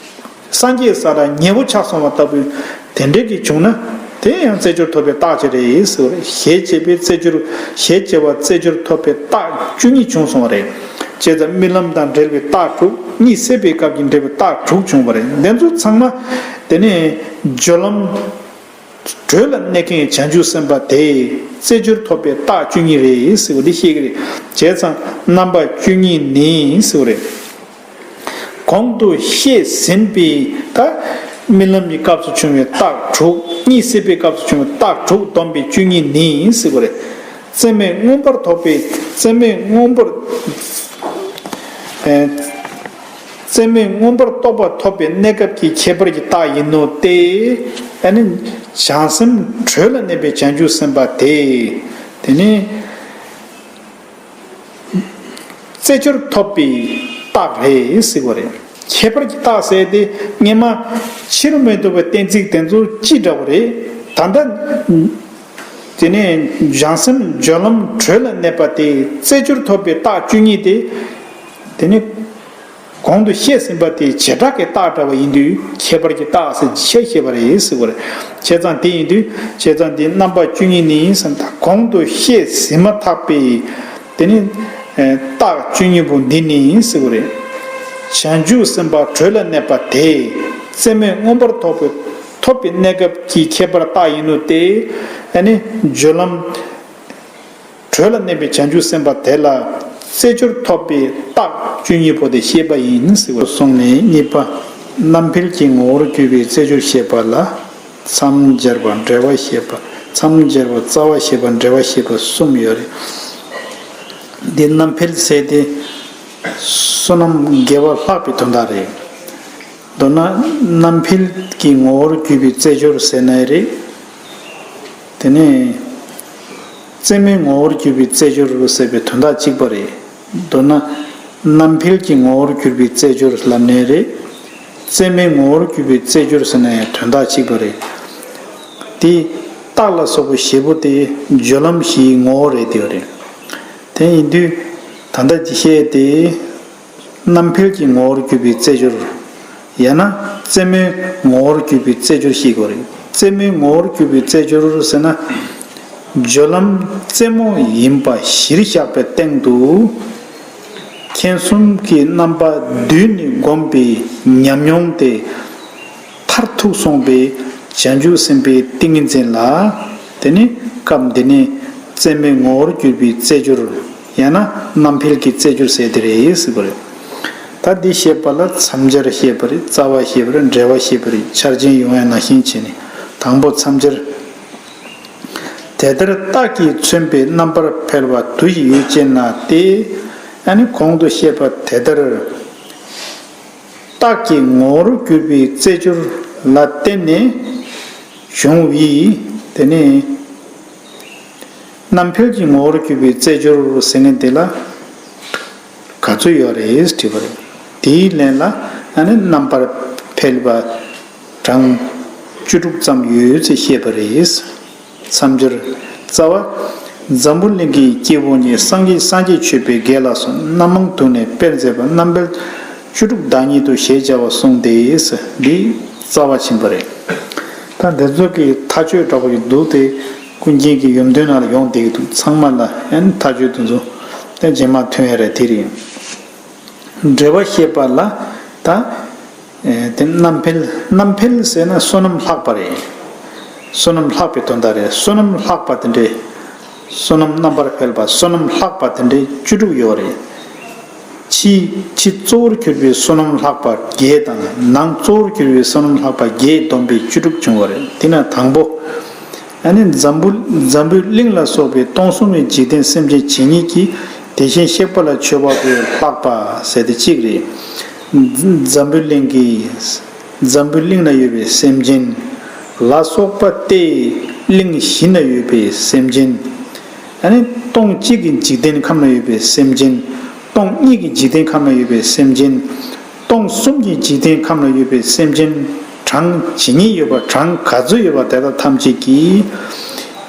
སངས་རྒྱས་ས་ལ་ཉེ་བོ་ཆགས་སོང་བ་ལྟ་བུའི་དེ་འདྲའི་གི་བྱུང་ན། དེ་ཡང་རྩེ་སྦྱོར་ཐོབ་པའི་རྟགས་ཅིག་རེད་ཟེར་བ་རེད། ཞེས་བྱས་པའི་རྩེ་སྦྱོར། ཞེས་བྱ་བ་རྩེ་སྦྱོར་ཐོབ་པའི་རྟགས་བཅུ་གཉིས་བྱུང་སོང་བ་རེད། བྱས་ཙང་རྨི་ལམ་དང་འབྲེལ་བའི་རྟགས་དྲུག། གཉིད་སད་པའི་སྐབས་ཀྱི་འབྲེལ་བའི་རྟགས་དྲུག་བྱུང་བ་རེད། འདི་ཚོ་ཚང་མ་དེ་ནས་སྦྱོར་ལམ། གྲོལ་ལ་གནས་མཁན་བྱང་ཆུབ་སེམས་དཔའ་དེ་རྩེ་སྦྱོར་ཐོབ་པའི་རྟགས་བཅུ་གཉིས་རེད་ཟེར་བ་འདི་བཤད་ཀྱི་རེད། བྱས་ཙང་རྣམ་པ་བཅུ་གཉིས་ནི་ཟེར་བ་རེད། གོང་དུ་བཤད་ཟིན་པའི་ད་རྨི་ལམ་གྱི་སྐབས་སུ་བྱུང་བའི་རྟགས་དྲུག། གཉིད་སད་པའི་སྐབས་སུ་བྱུང་བའི་རྟགས་དྲུག་བསྡོམས་པའི་བཅུ་གཉིས་ནི་ཟེར་བ་རེད། རྩེ་མོས་མངོན་པར་རྟོགས་པའི་རྩེ་མོས་མངོན་པར་ཨེ། རྩེ་མོས་མངོན་པར་རྟོགས་པ་ཐོབ་པའི་གནས་སྐབས་ཀྱི་ཁྱད་པར་གྱི་རྟགས་ཡིན་ནོ་སྟེ། ཨ་ནི་བྱང་སེམས་གྲོལ་ལ་གནས་པའི་བྱང་ཆུབ་སེམས་དཔའ་དེ། དེ་ནི་རྩེ་སྦྱོར་ཐོབ་པའི་རྟགས་རེད་ཟེར་བ་རེད། ཁྱད་པར་གྱི་རྟགས་ཟེར་དེ་སྔོན་མ་ཕྱི་རུ་མི་ཐུབ་པའི་གཏན་ཚིགས་དེ་ཚོ་ཅི་འདྲ་བ་རེད། ད་ལྟ་དེ་ནས་བྱང་སེམས་སྦྱོར་ལམ་གྲོལ་ལ་གནས་པ་དེ་རྩེ་སྦྱོར་ཐོབ་པའི་རྟགས་བཅུ་གཉིས་དེ། དེ་ནི་གོང་དུ་བཤད་ཟིན་པ་དེ་བྱེ་བྲག་གི་རྟགས་འདྲ་བ་ཡིན་དུས་ཁྱད་པར་གྱི་རྟགས་ཟེར་ཆེ་ཤེས་པ་རེད་ཟེར་བ་རེད། བྱས་ཙང་དེ་ཡིན་དུས་བྱས་ཙང་དེ་རྣམ་པ་བཅུ་གཉིས་ནི་ཟེར་ན་ད་གོང་དུ་བཤད་ཟིན་མ་ཐག་པའི་དེ་ནི་རྟགས་བཅུ་གཉིས་པོ་འདི་ནི་ཟེར་བ་རེད། བྱང་ཆུབ་སེམས་དཔའ་གྲོལ་ལ་གནས་པ་དེ་རྩེ་མོས་མངོན་པར་རྟོགས་པའི་ཐོབ་པའི་གནས་སྐབས་ཀྱི་ཁྱད་པར་རྟགས་ཡིན་ནོ་སྟེ། ཨ་ནི་སྦྱོར་ལམ་གྲོལ་ལ་གནས་པའི་བྱང་ཆུབ་སེམས་དཔའ་དེ་ལ་རྩེ་སྦྱོར་ཐོབ་པའི་རྟགས་བཅུ་གཉིས་པོ་དེ་བཤད་པ་ཡིན་ཟེར་བ་གསུངས་ནས་གཉིས་པ། རྣམ་འཕེལ་གྱི་ངོ་བོར་གྱུར་པའི་རྩེ་སྦྱོར་བཤད་པ་ལ། མཚམས་སྦྱར་བ་འབྲེལ་བ་བཤད་པ། མཚམས་སྦྱར་བ་རྩ་བ་བཤད་པ་འབྲེལ་བ་བཤད་པ་གསུམ་ཡོད་རེད། འདི་རྣམ་འཕེལ་ཟེར་དེ་བསོད་ནམས་དགེ་བ་ལྷག་པའི་དོན་དག་རེད། མདོར་ན་རྣམ་འཕེལ་གྱི་ངོ་བོར་གྱུར་པའི་རྩེ་སྦྱོར་ཟེར་ནའི་རེད། དེ་ནས་རྩེ་མོའི་ངོ་བོར་གྱུར་པའི་རྩེ་སྦྱོར་ཟེར་བའི་དོན་དག་གཅིག་པ་རེད། མདོར་ན་རྣམ་འཕེལ་གྱི་ངོ་བོར་གྱུར་པའི་རྩེ་སྦྱོར་ལབ་ནའི་རེད། རྩེ་མོའི་ངོ་བོར་གྱུར་པའི་རྩེ་སྦྱོར་ཟེར་ནའི་དོན་དག་གཅིག་པ་རེད། དེ་རྟགས་ལ་སོགས་པའི་བཞི་པོ་དེ་སྦྱོར་ལམ་བཞིའི་ངོ་བོ་རེད་དེ་རེད། དེ་ཡིན་དུས་ད་ལྟ་ཅི་བཤད་དེ། རྣམ་འཕེལ་གྱི་ངོ་བོར་གྱུར་པའི་རྩེ་སྦྱོར། ཡང་ན་རྩེ་མོའི་ངོ་བོར་གྱུར་པའི་རྩེ་སྦྱོར་ཞིག་གོ་རེད། རྩེ་མོའི་ངོ་བོར་གྱུར་པའི་རྩེ་སྦྱོར་ཟེར་ན། སྦྱོར་ལམ་རྩེ་མོ་ཡིན་པ་གཞིར་བཞག་པའི་སྟེང་དུ། མཁྱེན་གསུམ་གྱི་རྣམ་པ་བསྡུས་ནས་བསྒོམས་པའི་ཉམས་མྱོང་དེ། མཐར་ཐུག་སོང་པའི་བྱང་ཆུབ་སེམས་དཔའི་ཏིང་ངེ་འཛིན་ལ། དེ་ནི་སྐབས་འདི་ནས་རྩེ་མོའི་ངོ་བོར་གྱུར་པའི་རྩེ་སྦྱོར། ཡང་ན་རྣམ་འཕེལ་གྱི་རྩེ་སྦྱོར་ཟེར་དེ་རེད་ཟེར་བ་རེད། ད་འདི་བཤད་པ་ལ་མཚམས་སྦྱར་བཤད་པ་རེད། རྩ་བ་བཤད་པ་རེད། འབྲེལ་བ་བཤད་པ་རེད། ཆ་རྐྱེན་ཡོང་ཡ་ནང་བཞིན་བྱས་ནས་དང་པོ་མཚམས་སྦྱར། དེ་ལྟར་རྟགས་ཀྱིས་མཚོན་པའི་རྣམ་པར་འཕེལ་བ་དུ་ཞིག་ཡོད་ཅེ་ན་སྟེ། ཨ་ནི་གོང་དུ་བཤད་པ་དེ་ལྟར། རྟགས་ཀྱི་ངོ་བོར་གྱུར་པའི་རྩེ་སྦྱོར་ལ་བརྟེན་ནས་བྱུང་བའི་དེ་ནི་རྣམ་འཕེལ་གྱི་ངོ་བོར་གྱུར་པའི་རྩེ་སྦྱོར་ཟེར་མཁན་དེ་ལ་ག་ཚོད་ཡོད་རེད་དྲིས་པ་རེད། དེའི་ལན་ལ་ཨ་ནི་རྣམ་པར་འཕེལ་བ་གྲངས་བཅུ་དྲུག་ཙམ་ཡོད་ཅེས་བཤད་པ་རེད། མཚམས་སྦྱར། རྩ་བ། འཛམ་བུ་གླིང་གི་སྐྱེ་བོ་ཉིད་སངས་རྒྱས་སངས་རྒྱས་མཆོད་པའི་དགེ་ལ་སོགས་རྣམ་མང་དུ་ནས་དཔེར་མཛད་པ་རྣམ་འཕེལ་བཅུ་དྲུག་བདག་ཉིད་དུ་ཞེས་བྱ་བ་གསུངས་ཏེ། འདི་རྩ་བ་ཕྱིན་པ་རེད། ད་འདི་ཚོ་གི་མཐའ་དཔྱོད་འདྲ་པོ་ཡི་འདུག་སྟེ་ཀུན་མཁྱེན་གྱི་ཡོན་ཏན་ནང་ལ་ཡོང་བསྡད་ཀྱི་འདུག་ཚང་མ་ལ་ཨན་མཐའ་དཔྱོད་དེ་ཚོ་ད་རྗེས་མ་ཐོན་ཡ་རེད་དེ་རེད། འགྲེལ་པ་བཤད་པ་ལ་ད། ཨེ་དེ་རྣམ་འཕེལ། རྣམ་འཕེལ་ཟེར་ན་བསོད་ནམས་ལྷག་པ་རེད། བསོད་ནམས་ལྷག་པའི་དོན་དག་རེད། བསོད་ནམས་ལྷག་པ་དེ་འདྲའི། བསོད་ནམས་རྣམ་པར་འཕེལ་བ། བསོད་ནམས་ལྷག་པ་དེ་འདྲའི་བཅུ་དྲུག་ཡོད་རེད། ཕྱི་ཕྱི་གཙོ་བོར་གྱུར་པའི་བསོད་ནམས་ལྷག་པ་བརྒྱད་དང་ནང་གཙོ་བོར་གྱུར་པའི་བསོད་ནམས་ལྷག་པ་བརྒྱད་བསྡོམས་པས་བཅུ་དྲུག་བྱུང་བ་རེད། དེ་ན་དང་པོ། ཨ་ནི་འཛམ་བུ་འཛམ་བུའི་གླིང་ལ་སོགས་པའི་སྟོང་གསུམ་གྱི་འཇིག་རྟེན་སེམས་ཅན་ཇི་སྙེད་ཀྱི་དེ་བཞིན་གཤེགས་པ་ལ་མཆོད་པ་ཕུལ་ལྷག་པ་ཟེར་དེ་གཅིག་རེད། འཛམ་བུའི་གླིང་གི། འཛམ་བུའི་གླིང་ན་ཡོད་པའི་སེམས་ཅན་ལ་སོགས་པ་སྟེ། གླིང་བཞི་ན་ཡོད་པའི་སེམས་ཅན། ཨ་ནི་སྟོང་གཅིག་གི་འཇིག་རྟེན་ཁམས་ན་ཡོད་པའི་སེམས་ཅན། སྟོང་གཉིས་ཀྱི་འཇིག་རྟེན་ཁམས་ན་ཡོད་པའི་སེམས་ཅན། སྟོང་གསུམ་གྱི་འཇིག་རྟེན་ཁམས་ན་ཡོད་པའི་སེམས་ཅན། གྲངས་ཇི་སྙེད་ཡོད་པ་གྲངས་ག་ཚོད་ཡོད་པ་དེ་དག་ཐམས་ཅད་ཀྱིས།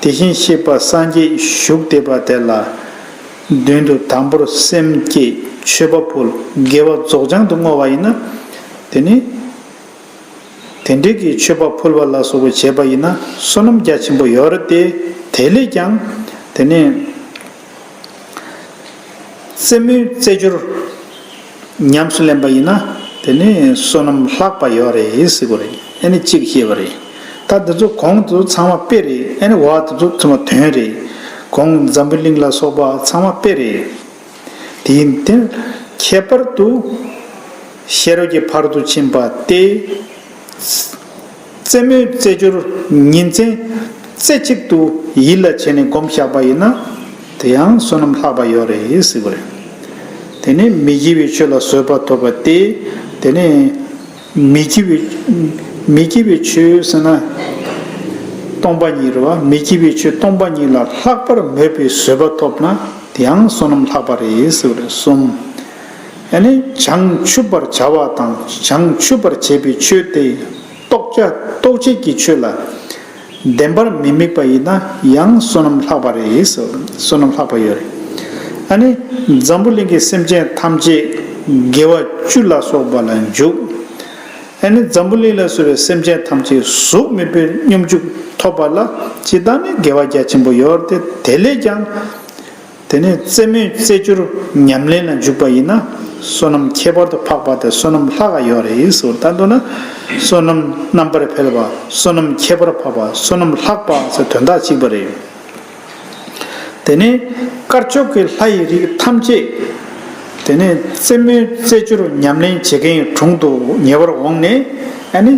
དེ་བཞིན་གཤེགས་པ་སངས་རྒྱས་བཞུགས་བསྡད་པ་དེ་ལ། མདུན་དུ་དང་པོར་སེམས་བསྐྱེད་མཆོད་པ་ཕུལ་དགེ་བ་རྫོགས་བྱང་དུ་བསྔོ་བ་ཡིན་ན། དེ་ནི། དེ་འདྲའི་གི་མཆོད་པ་ཕུལ་བ་ལ་སོགས་པ་བྱས་པ་ཡིན་ན་བསོད་ནམས་རྒྱ་ཆེན་པོ་ཡོད་རེད་དེ། དེ་ལས་ཀྱང་དེ་ནི་རྩེ་མོའི་རྩེ་སྦྱོར་ཉམས་སུ་ལེན་པ་ཡིན་ན་དེ་ནི་བསོད་ནམས་ལྷག་པ་ཡོད་རེད་ཟེར་གོ་རེད། ཨ་ནི་གཅིག་བཤད་པ་རེད། ད་འདི་ཚོ་གོང་དུ་ཚང་མ་དཔེ་རེད། ཨ་ནི་འོག་དེ་ཚོ་ཚང་མ་དོན་རེད། གོང་འཛམ་བུ་གླིང་ལ་སོགས་པ་ཚང་མ་དཔེ་རེད། དེ་ཡིན་ཏེ། ཁྱད་པར་དུ་ཤེས་རབ་ཀྱི་ཕ་རོལ་ཏུ་ཕྱིན་པ་སྟེ། རྩེད་མོའི་རྩེད་འཇོར་ཉིན་མཚན་རྩེ་གཅིག་ཏུ་ཡིད་ལ་བྱས་ནས་སྒོམ་བཞག་པ་ཡིན་ན། དེ་ཡང་བསོད་ནམས་ལྷག་པ་ཡོད་རེད་ཟེར་བ་རེད། དེ་ནས་མི་སྐྱེ་བའི་ཆོས་ལ་བཟོད་པ་ཐོབ་པ་སྟེ། དེ་ནས་མི་སྐྱེ་བའི་མི་སྐྱེ་བའི་ཆོས་ཟེར་ན། སྟོང་པ་ཉིད་རེད་བ། མི་སྐྱེ་བའི་ཆོས་སྟོང་པ་ཉིད་ལ་ལྷག་པར་མོས་པའི་བཟོད་པ་ཐོབ་ན་དེ་ཡང་བསོད་ནམས་ལྷག་པ་རེད་ཟེར་བ་རེད། གསུམ། ཨ་ནི་བྱང་ཆུབ་པར་བྱ་བ་དང་བྱང་ཆུབ་པར་བྱེད་པའི་ཆོས་དེ་རྟོགས་བྱ་རྟོགས་བྱེད་ཀྱི་ཆོས་ལ་བདེན་པར་མི་དམིགས་པ་ཡིན་ན་ཡང་བསོད་ནམས་ལྷག་པ་རེད་ཟེར། བསོད་ནམས་ལྷག་པ་ཡོད་རེད། ཨ་ནི་འཛམ་བུ་གླིང་གི་སེམས་ཅན་ཐམས་ཅད་དགེ་བ་བཅུ་ལ་སོགས་པ་ལ་འཇུག་ཨ་ནི་འཛམ་བུ་གླིང་ལ་བཟོད་པའི་སེམས་ཅན་ཐམས་ཅད་གཟུགས་མེད་པའི་སྙོམས་འཇུག་ཐོབ་པ་ལ་ཇི་ལྟར་ནི་དགེ་བ་རྒྱ་ཆེན་པོ་ཡོད་དེ། དེ་ལས་ཀྱང་། དེ་ནས་རྩེད་མོའི་རྩེད་འཇོར་ཉམས་ལེན་ལ་འཇུག་པ་ཡིན་ན་བསོད་ནམས་ཁྱད་པར་དུ་འཕགས་པ་དེ་བསོད་ནམས་ལྷག་ཡོད་རེད་ཟེར། ད་མདོར་ན་བསོད་ནམས་རྣམ་པར་འཕེལ་བ། བསོད་ནམས་ཁྱད་པར་འཕགས་པ། བསོད་ནམས་ལྷག་པ་ཟེར་དོན་དག་གཅིག་པ་རེད། དེ་ནས་དཀར་ཕྱོགས་ཀྱི་ལྷ་ཡི་རིགས་ཐམས་ཅད་དེ་ནས་རྩེད་མོའི་རྩེད་འཇོར་ཉམས་ལེན་བྱེད་མཁན་གྱི་དྲུང་དུ་ཉེ་བར་འོངས་ནས། ཨ་ནི་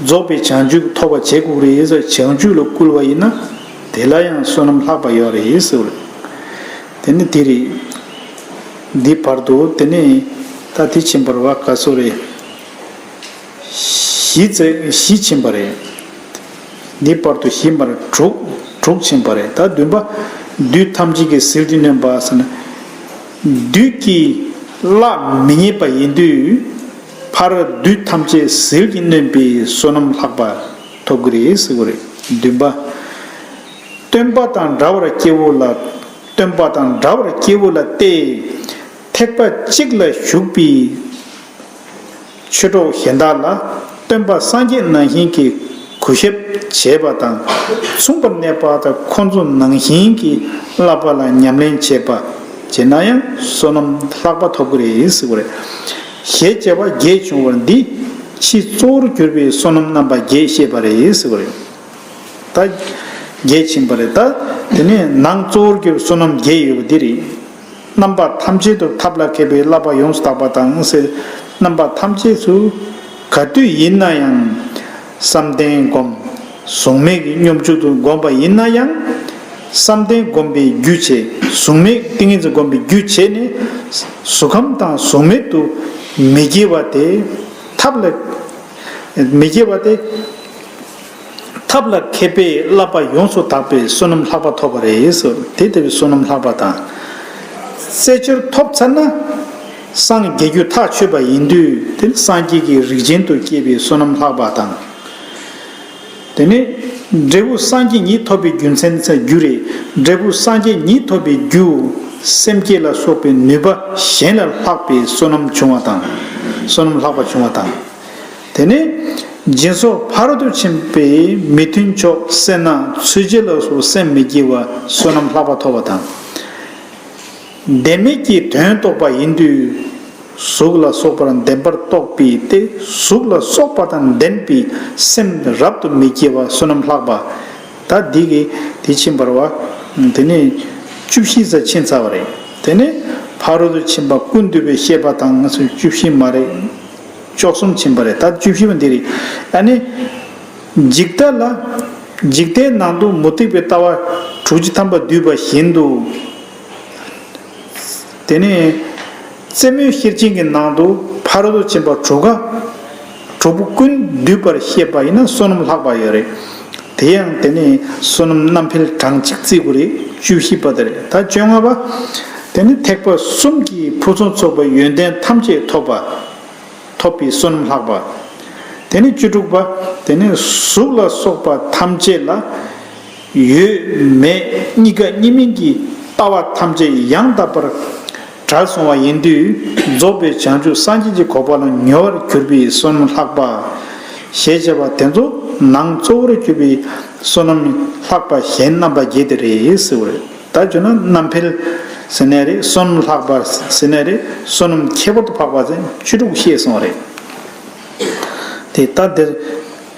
རྫོགས་པའི་བྱང་ཆུབ་ཐོབ་པ་བྱེད་དགོས་རེད་ཟེར། བྱང་ཆུབ་ལ་བསྐུལ་བ་ཡིན་ན་དེ་ལ་ཡང་བསོད་ནམས་ལྷག་པ་ཡོད་རེད་ཟེར། དེ་ནི་དེ་རེད། འདི་བར་དུ་དེ་ནི་ད་དེ་ཕྱིན་པར་བ་ག་སོ་རེད། བཞི་ཚེ་བཞི་ཕྱིན་པ་རེད། འདི་བར་དུ་བཞི་མར་དྲུག་དྲུག་ཕྱིན་པ་རེད། ད་བདུན་པ། བདུད་ཐམས་ཅད་ཀྱིས་ཟིལ་གྱིས་གནོན་པ་ཟེར་ན། བདུད་ཀྱིས་གླགས་མི་རྙེད་པ་ཡིན་དུས། ཕར་བདུད་ཐམས་ཅད་ཟིལ་གྱིས་གནོན་པའི་བསོད་ནམས་ལྷག་པ་ཐོབ་ཀྱི་རེད་ཟེར་བ་རེད། བདུན་པ། སྟོན་པ་དང་འདྲ་བར་སྐྱེ་བོ་ལ། སྟོན་པ་དང་འདྲ་བར་སྐྱེ་བོ་ལ་སྟེ། ཐེག་པ་གཅིག་ལ་ཞུགས་པའི་ཆོས་གྲོགས་གཞན་དག་ལ་སྟོན་པ་སངས་རྒྱས་ནང་བཞིན་གྱི་གུས་ཞབས་བྱེད་པ་དང་མཚུངས་པར་གནས་པ་དང་། ཁོ་ཚོ་ནང་བཞིན་གྱི་བསླབ་པ་ལ་ཉམས་ལེན་བྱེད་པ་བྱེད་ན་ཡང་བསོད་ནམས་ལྷག་པ་ཐོབ་ཀྱི་རེད་ཟེར་བ་རེད། ཞེས་བྱ་བ་བརྒྱད་བྱུང་བར་འདི་ཕྱིས་གཙོ་བོར་གྱུར་པའི་བསོད་ནམས་རྣམ་པ་བརྒྱད་བཤད་པ་རེད་ཟེར་བ་རེད། ད་བརྒྱད་ཕྱིན་པ་རེད། ད་དེ་ནས་ནང་གཙོ་བོར་གྱུར་བསོད་ནམས་བརྒྱད་ཡོད་པ་འདི་རེད། རྣམ་པ་ཐམས་ཅད་དུ་ཐབས་ལ་མཁས་པའི་བསླབ་པ་ཡོངས་སུ་དག་པ་དང་ཟེར། རྣམ་པ་ཐམས་ཅད་སུ་ག་དུས་ཡིན་ན་ཡང་བསམ་གཏན་སྒོམ། གཟུགས་མེད་ཀྱི་སྙོམས་འཇུག་ཏུ་སྒོམ་པ་ཡིན་ན་ཡང་། བསམ་གཏན་སྒོམ་པའི་རྒྱུ་བྱས། གཟུགས་མེད་ཏིང་ངེ་འཛིན་སྒོམ་པའི་རྒྱུ་བྱས་ནས། གཟུགས་ཁམས་དང་གཟུགས་མེད་དུ་མི་སྐྱེ་བ་དེ་ཐབས་ལ་མི་སྐྱེ་བ་དེ། ཐབས་ལ་མཁས་པའི་བསླབ་པ་ཡོངས་སུ་དག་པའི་བསོད་ནམས་ལྷག་པ་ཐོབ་པ་རེད་ཟེར། དེ་ལྟ་བུའི་བསོད་ནམས་ལྷག་པ་དང་། རྩེ་གཅིག་ཐོབ་ཚར་ན་སངས་རྒྱས་རྒྱུ་ཐག་ཆོད་པ་ཡིན་དུས། དེ་ནི་སངས་རྒྱས་ཀྱི་རིགས་ཅན་དུ་སྐྱེས་པའི་བསོད་ནམས་ལྷག་པ་དང་། དེ་ནས་འབྲས་བུ་སངས་རྒྱས་ཉིད་ཐོབ་པའི་རྒྱུ་མཚན་ཟེར་རྒྱུ་རེད། འབྲས་བུ་སངས་རྒྱས་ཉིད་ཐོབ་པའི་རྒྱུ། སེམས་བསྐྱེད་ལ་སོགས་པའི་ནུས་པ་གཞན་ལས་ལྷག་པའི་བསོད་ནམས་བྱུང་བ་དང་། བསོད་ནམས་ལྷག་པ་བྱུང་བ་དང་། དེ་ནས་སྦྱིན་སོགས་ཕ་རོལ་ཏུ་ཕྱིན་པའི་མི་མཐུན་ཕྱོགས་སེར་སྣ་འཚོལ་བྱེད་ལ་སོགས་སེམས་མི་སྐྱེ་བ་བསོད་ནམས་ལྷག་པ་ཐོབ་པ་དང་། བདེན་མེད་ཀྱི་དོན་རྟོགས་པ་ཡིན་དུས། གཟུགས་ལ་སོགས་པར་བདེན་པར་རྟོགས་པའི་སྟེ། གཟུགས་ལ་སོགས་པ་དང་ལྡན་པའི་སེམས་རབ་ཏུ་མི་སྐྱེ་བ་བསོད་ནམས་ལྷག་པ། ད་འདི་གི་དེ་ཕྱིན་པར་བ། དེ་ནས་བཅུ་བཞི་ཙམ་ཕྱིན་ཚར་བ་རེད། དེ་ནས་ཕ་རོལ་ཏུ་ཕྱིན་པ་ཀུན་བཏུས་པའི་བཤད་པ་དང་ང་ཚོས་བཅུ་བཞི་མ་རེད། བཅུ་གསུམ་ཕྱིན་པ་རེད། ད་བཅུ་བཞི་པ་འདི་རེད། ཨ་ནི། འཇིག་ལྟ་ལ། འཇིག་ལྟའི་ནང་དུ་མུ་སྟེགས་པའི་ལྟ་བ་དྲུག་ཅུ་ཐམ་པ་འདུས་པ་བཞིན་དུ། དེ་ནས་རྩེད་མོའི་ཤེར་ཕྱིན་གྱི་ནང་དུ་ཕ་རོལ་ཏུ་ཕྱིན་པ་དྲུག་ག། དྲུག་པོ་ཀུན་འདུས་པར་བཤད་པ་ཡིན་ན་བསོད་ནམས་ལྷག་པ་ཡོད་རེད། དེ་ཡང་དེ་ནས་བསོད་ནམས་རྣམ་འཕེལ་གྲངས་གཅིག་བརྩི་དགོས་རེད། བཅུ་བཞི་པ་དེ་རེད། ད་བཅོ་ལྔ་པ། དེ་ནི་ཐེག་པ་གསུམ་གྱི་ཕུན་སུམ་ཚོགས་པའི་ཡོན་ཏན་ཐམས་ཅད་ཐོབ་པ། ཐོབ་པའི་བསོད་ནམས་ལྷག་པ། དེ་ནས་བཅུ་དྲུག་པ། དེ་ནས་གཟུགས་ལ་སོགས་པ་ཐམས་ཅད་ལ། ཡོད་མེད་གཉིས་ཀ་གཉིས་མིན་གྱི་ལྟ་བ་ཐམས་ཅད་ཡང་དག་པར་བྲལ་སོང་བ་ཡིན་དུས། རྫོགས་པའི་བྱང་ཆུབ་སངས་རྒྱས་ཀྱི་གོ་འཕང་ལ་ཉེ་བར་གྱུར་པའི་བསོད་ནམས་ལྷག་པ། ཞེས་བྱ་བ་དེ་ཚོ་ནང་གཙོ་བོར་གྱུར་པའི་བསོད་ནམས་ལྷག་པ་གཞན་རྣམ་པ་བརྒྱད་དེ་རེད་ཟེར་བ་རེད། ད་བརྗོད་ན་རྣམ་འཕེལ་ཟེར་ནའི་རེད། བསོད་ནམས་ལྷག་པ་ཟེར་ནའི་རེད། བསོད་ནམས་ཁྱད་པར་དུ་འཕགས་པ་ཟེར་བཅུ་དྲུག་བཤད་སོང་བ་རེད། དེ་ལྟ་དེར།